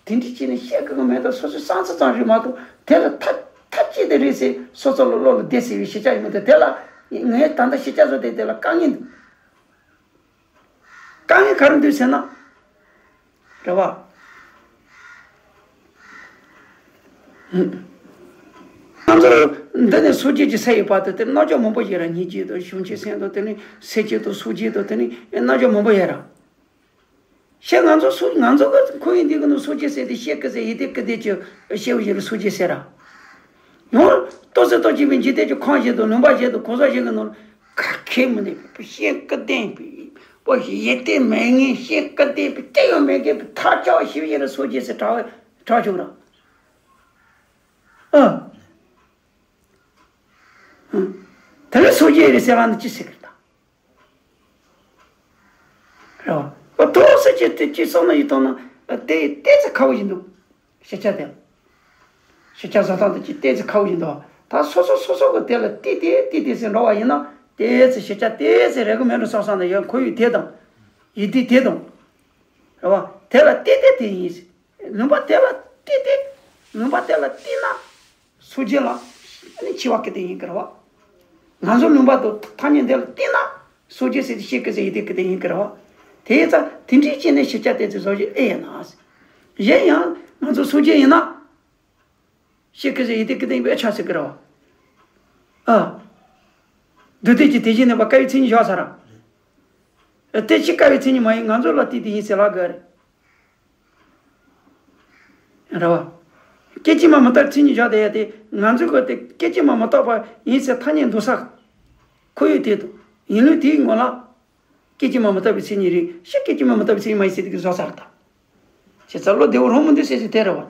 དེ་འདྲི་བྱས་ནས་བཤད་དགོས་ཀྱི་མེད་དང་སོ་སོའི་བསམ་ཚུལ་ཙམ་རེད་མ་གཏོགས་དེ་ལ་ཐབས་ཐབས་ཅི་དེ་རེད་ཟེར་སོ་སོ་ལ་བློ་ལ་བདེ་ཟེར་བའི་ཤེས་བྱ་ཡིན་མོད་དེ་དེ་ལ་ངས་ད་ལྟ་ཤེས་བྱ་བཟོ་དེ་དེ་ལ་དཀའ་ངལ་འདུག་དཀའ་ངལ་ག་རེ་འདུག་ཟེར་ན། རེད་བ། ང་ཚོ་འདི་ནས་སངས་རྒྱས་ཀྱི་སྲས་ཡོད་པ་དེ་དེར་རྣམ་འགྱུར་མང་པོ་ཡོད་ར། སྙིང་རྗེ་དང་བྱང་ཆུབ་སེམས་དང་དེ་ནས་སེམས་བསྐྱེད་དང་སངས་རྒྱས་དང་དེ་ནས་རྣམ་འགྱུར་མང་པོ་ཡོད་ར། ཤེས་ང་ཚོ་སུ་ང་ཚོ་གི་ཁོ་ཡིན་འདི་གི་ནི་སོ་སྐྱེ་ཟེར་ཏེ་ཤེས་ཀི་ཟེར་ཡིན་ཏེ་ཀི་དེ་ཅི་ཤེས་བཞིན་རུ་སོ་སྐྱེ་ཟེར་ར། ཡང་ལྟོ་ཟེར་ལྟོ་སྐྱེ་བའི་འཇིག་རྟེན་གྱི་ཁམས་བཞི་དང་ལུང་པ་བཞི་དང་གོ་ས་བཞི་གི་ནང་ཁ་ཁེ་མི་ནས་ཤེས་ཀི་ལྡན་པའི་པོ་ཡིན་ཏེ་མེད་ངེས་ཤེས་ཀི་ལྡན་པའི་སྐྱེ་ཡང་མེད་མཁན་པའི་ཐག་ཆོད་ཤེས་བཞིན་རུ་སོ་སྐྱེ་ཟེར་གྲགས་གྲགས་བྱུང་ར། ཨ། དེ་ལས་སོ་སྐྱེ་རེད་ཟེར་བ་ནི་ཅི་ཟེར་གི་ད། རེད་བ། ཨོ་ཐོག་སེ་ཅི་དེ་ཅི་སོང་ན་ཡིད་ཐོག་ན་དེ་དེ་ཚེ་ཁ་བོ་ཡིན་འདུག་ཤེས་བྱ་དེ། ཤེས་བྱ་བཟོ་སྟངས་དེ་ཅི་དེ་ཚེ་ཁ་བོ་ཡིན་འདུག་ད་སོ་སོ་སོ་སོ་གི་དེ་ལ་ཏི་ཏི་ཏི་ཏི་ཟེར་འགྲོ་བ་ཡིན་ན་དེ་ཚེ་ཤེས་བྱ་དེ་ཚེ་རེ་གི་མེད་འགྲོ་སོང་སོང་ན་ཡང་ཁོ་ཡུལ་དེ་དང་། ཡིད་དེ་དེ་དང་། རེད་བ། དེ་ལ་ཏི་ཏི་དེ་ཡིན། ལུང་པ་དེ་ལ་ཏི་ཏི། ལུང་པ་དེ་ལ་ཏི་ན། སོ་སྐྱེ་ལ་ནི་འཆི་བ་སྐད་དེ་ཡིན་གི་རེད་བ། ང་ཚོ་ལུང་པ་དུ་ཐ་སྙད་འདི་ལ་བལྟས་ན་སོ་སྐྱེ་ཟེར་ཏེ་ཤེས་ཀི་ཟེར་ཡི་དེ་ཀི་དེ་ཡིན་གི་རེད་བ། དེ་ཙང་དེ་འདྲའི་ཅི་ནས་ཤེས་བྱ་དེ་ཚོ་བཟོ་རྒྱུ་ཨེ་ཡིན་ན། གཞན་ཡང་ང་ཚོ་སོ་སྐྱེ་ཡིན་ན་ཤེས་ཀི་ཟེར་ཡི་དེ་ཀི་དེ་ཡིན་པའི་ཆ་ཟེར་གི་རེད་བ། ཨ། འདུ་དེ་ཀྱི་དེ་བཞིན་གནས་པ་དཀའ་བའི་མཚན་ཉིད་བཞག་ས་ར། དེ་ཅི་དཀའ་བའི་མཚན་ཉིད་མ་ཡིན་ང་ཚོ་ལ་བལྟས་ཏེ་ཡིན་ཟེར་ལབ་གི་རེད། རེད་བ། སྐད་ཅིག་མ་མི་རྟག་མཚན་ཉིད་བཞག་བསྡད་ཡ་དེ་ང་ཚོའི་གོ་དེ་སྐད་ཅིག་མ་མི་རྟག་པ་ཡིན་ཟེར་ཐ་སྙད་འདོགས་ས། ཁོ་ཡོད་དེ་དང་ཡིན་ལུགས་དེའི་ངོ་ལ། སྐད་ཅིག་མ་མི་རྟག་པའི་མཚན་ཉིད་རེད་ཤི་སྐད་ཅིག་མ་མི་རྟག་པའི་མཚན་ཉིད་མ་ཡིན་ཟེར་དེ་གི་བཟོ་ས་རེད་ད། བྱས་ཙང་བློ་བདེ་བོ་རང་མི་འདུག་ཟེར་ཟེར་དེ་རེད་བ།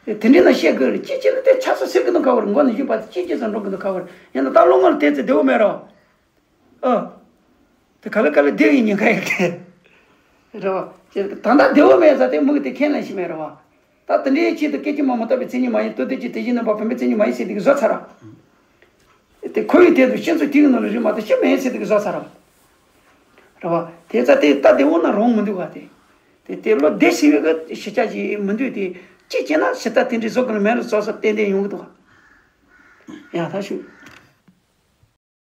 རེད་བ། དེ་འདྲའི་ན་བཤད་དགོས་རེད་ཅི་ཅི་ལ་དེ་ཆ་ས་ཟེར་གི་འདུག་ག་བར་མགོ་ནས་བཞུགས་པ་དེ་ཅི་ཅི་ཟེར་འགྲོ་གི་འདུག་ག་བར་ཡིན་ན་ད་བློ་ངོར་དེ་ཚེ་བདེ་བོ་མེད་རོ། ཨ། དེ་ག་ལེ་ག་ལེ་བདེ་བའི་ཉེན་ཁ་ཡོད་གི། རེད་བ། ད་ལྟ་བདེ་བོ་མེད་ས་དེ་མུ་གེ་དེ་ཁས་ལེན་ཞིག་མེད་རེད་བ། ད་དེ་འདྲའི་ཆེད་དུ་སྐད་ཅིག་མ་མི་རྟག་པའི་མཚན་ཉིད་མ་ཡིན་ལྟོ་ལྡིར་གྱི་དེ་བཞིན་གནས་པ་བུམ་པའི་མཚན་ཉིད་མ་ཡིན་ཟེར་དེ་གི་བཟོ་ཚར་ར། དེ་ཁོ་ཡི་དེ་དུ་ཤེས་ཚུལ་དེ་གི་ནང་ལ་རིག་མ་གཏོགས་ཤེས་མེད་ཟེར་དེ་གི་བཟོ་ཚར་ར། རེད་བ། དེ་ཙ་དེ་ལྟ་བདེ་བོ་ན་རང་མི་འདུག་ག་དེ། དེ་དེ་བློ་བདེ་ཟེར་བའི་གི་ཤེས་བྱ་ཞིག་མི་འདུག་དེ། གཅིག་བྱས་ན་ཞེ་ད་དེ་འདྲའི་བཟོ་གི་ལ་མེད་ལ་བཟོ་ས་ཏན་ཏན་ཡོང་གི་འདུག་ག་ཡ་ད་ཞུ།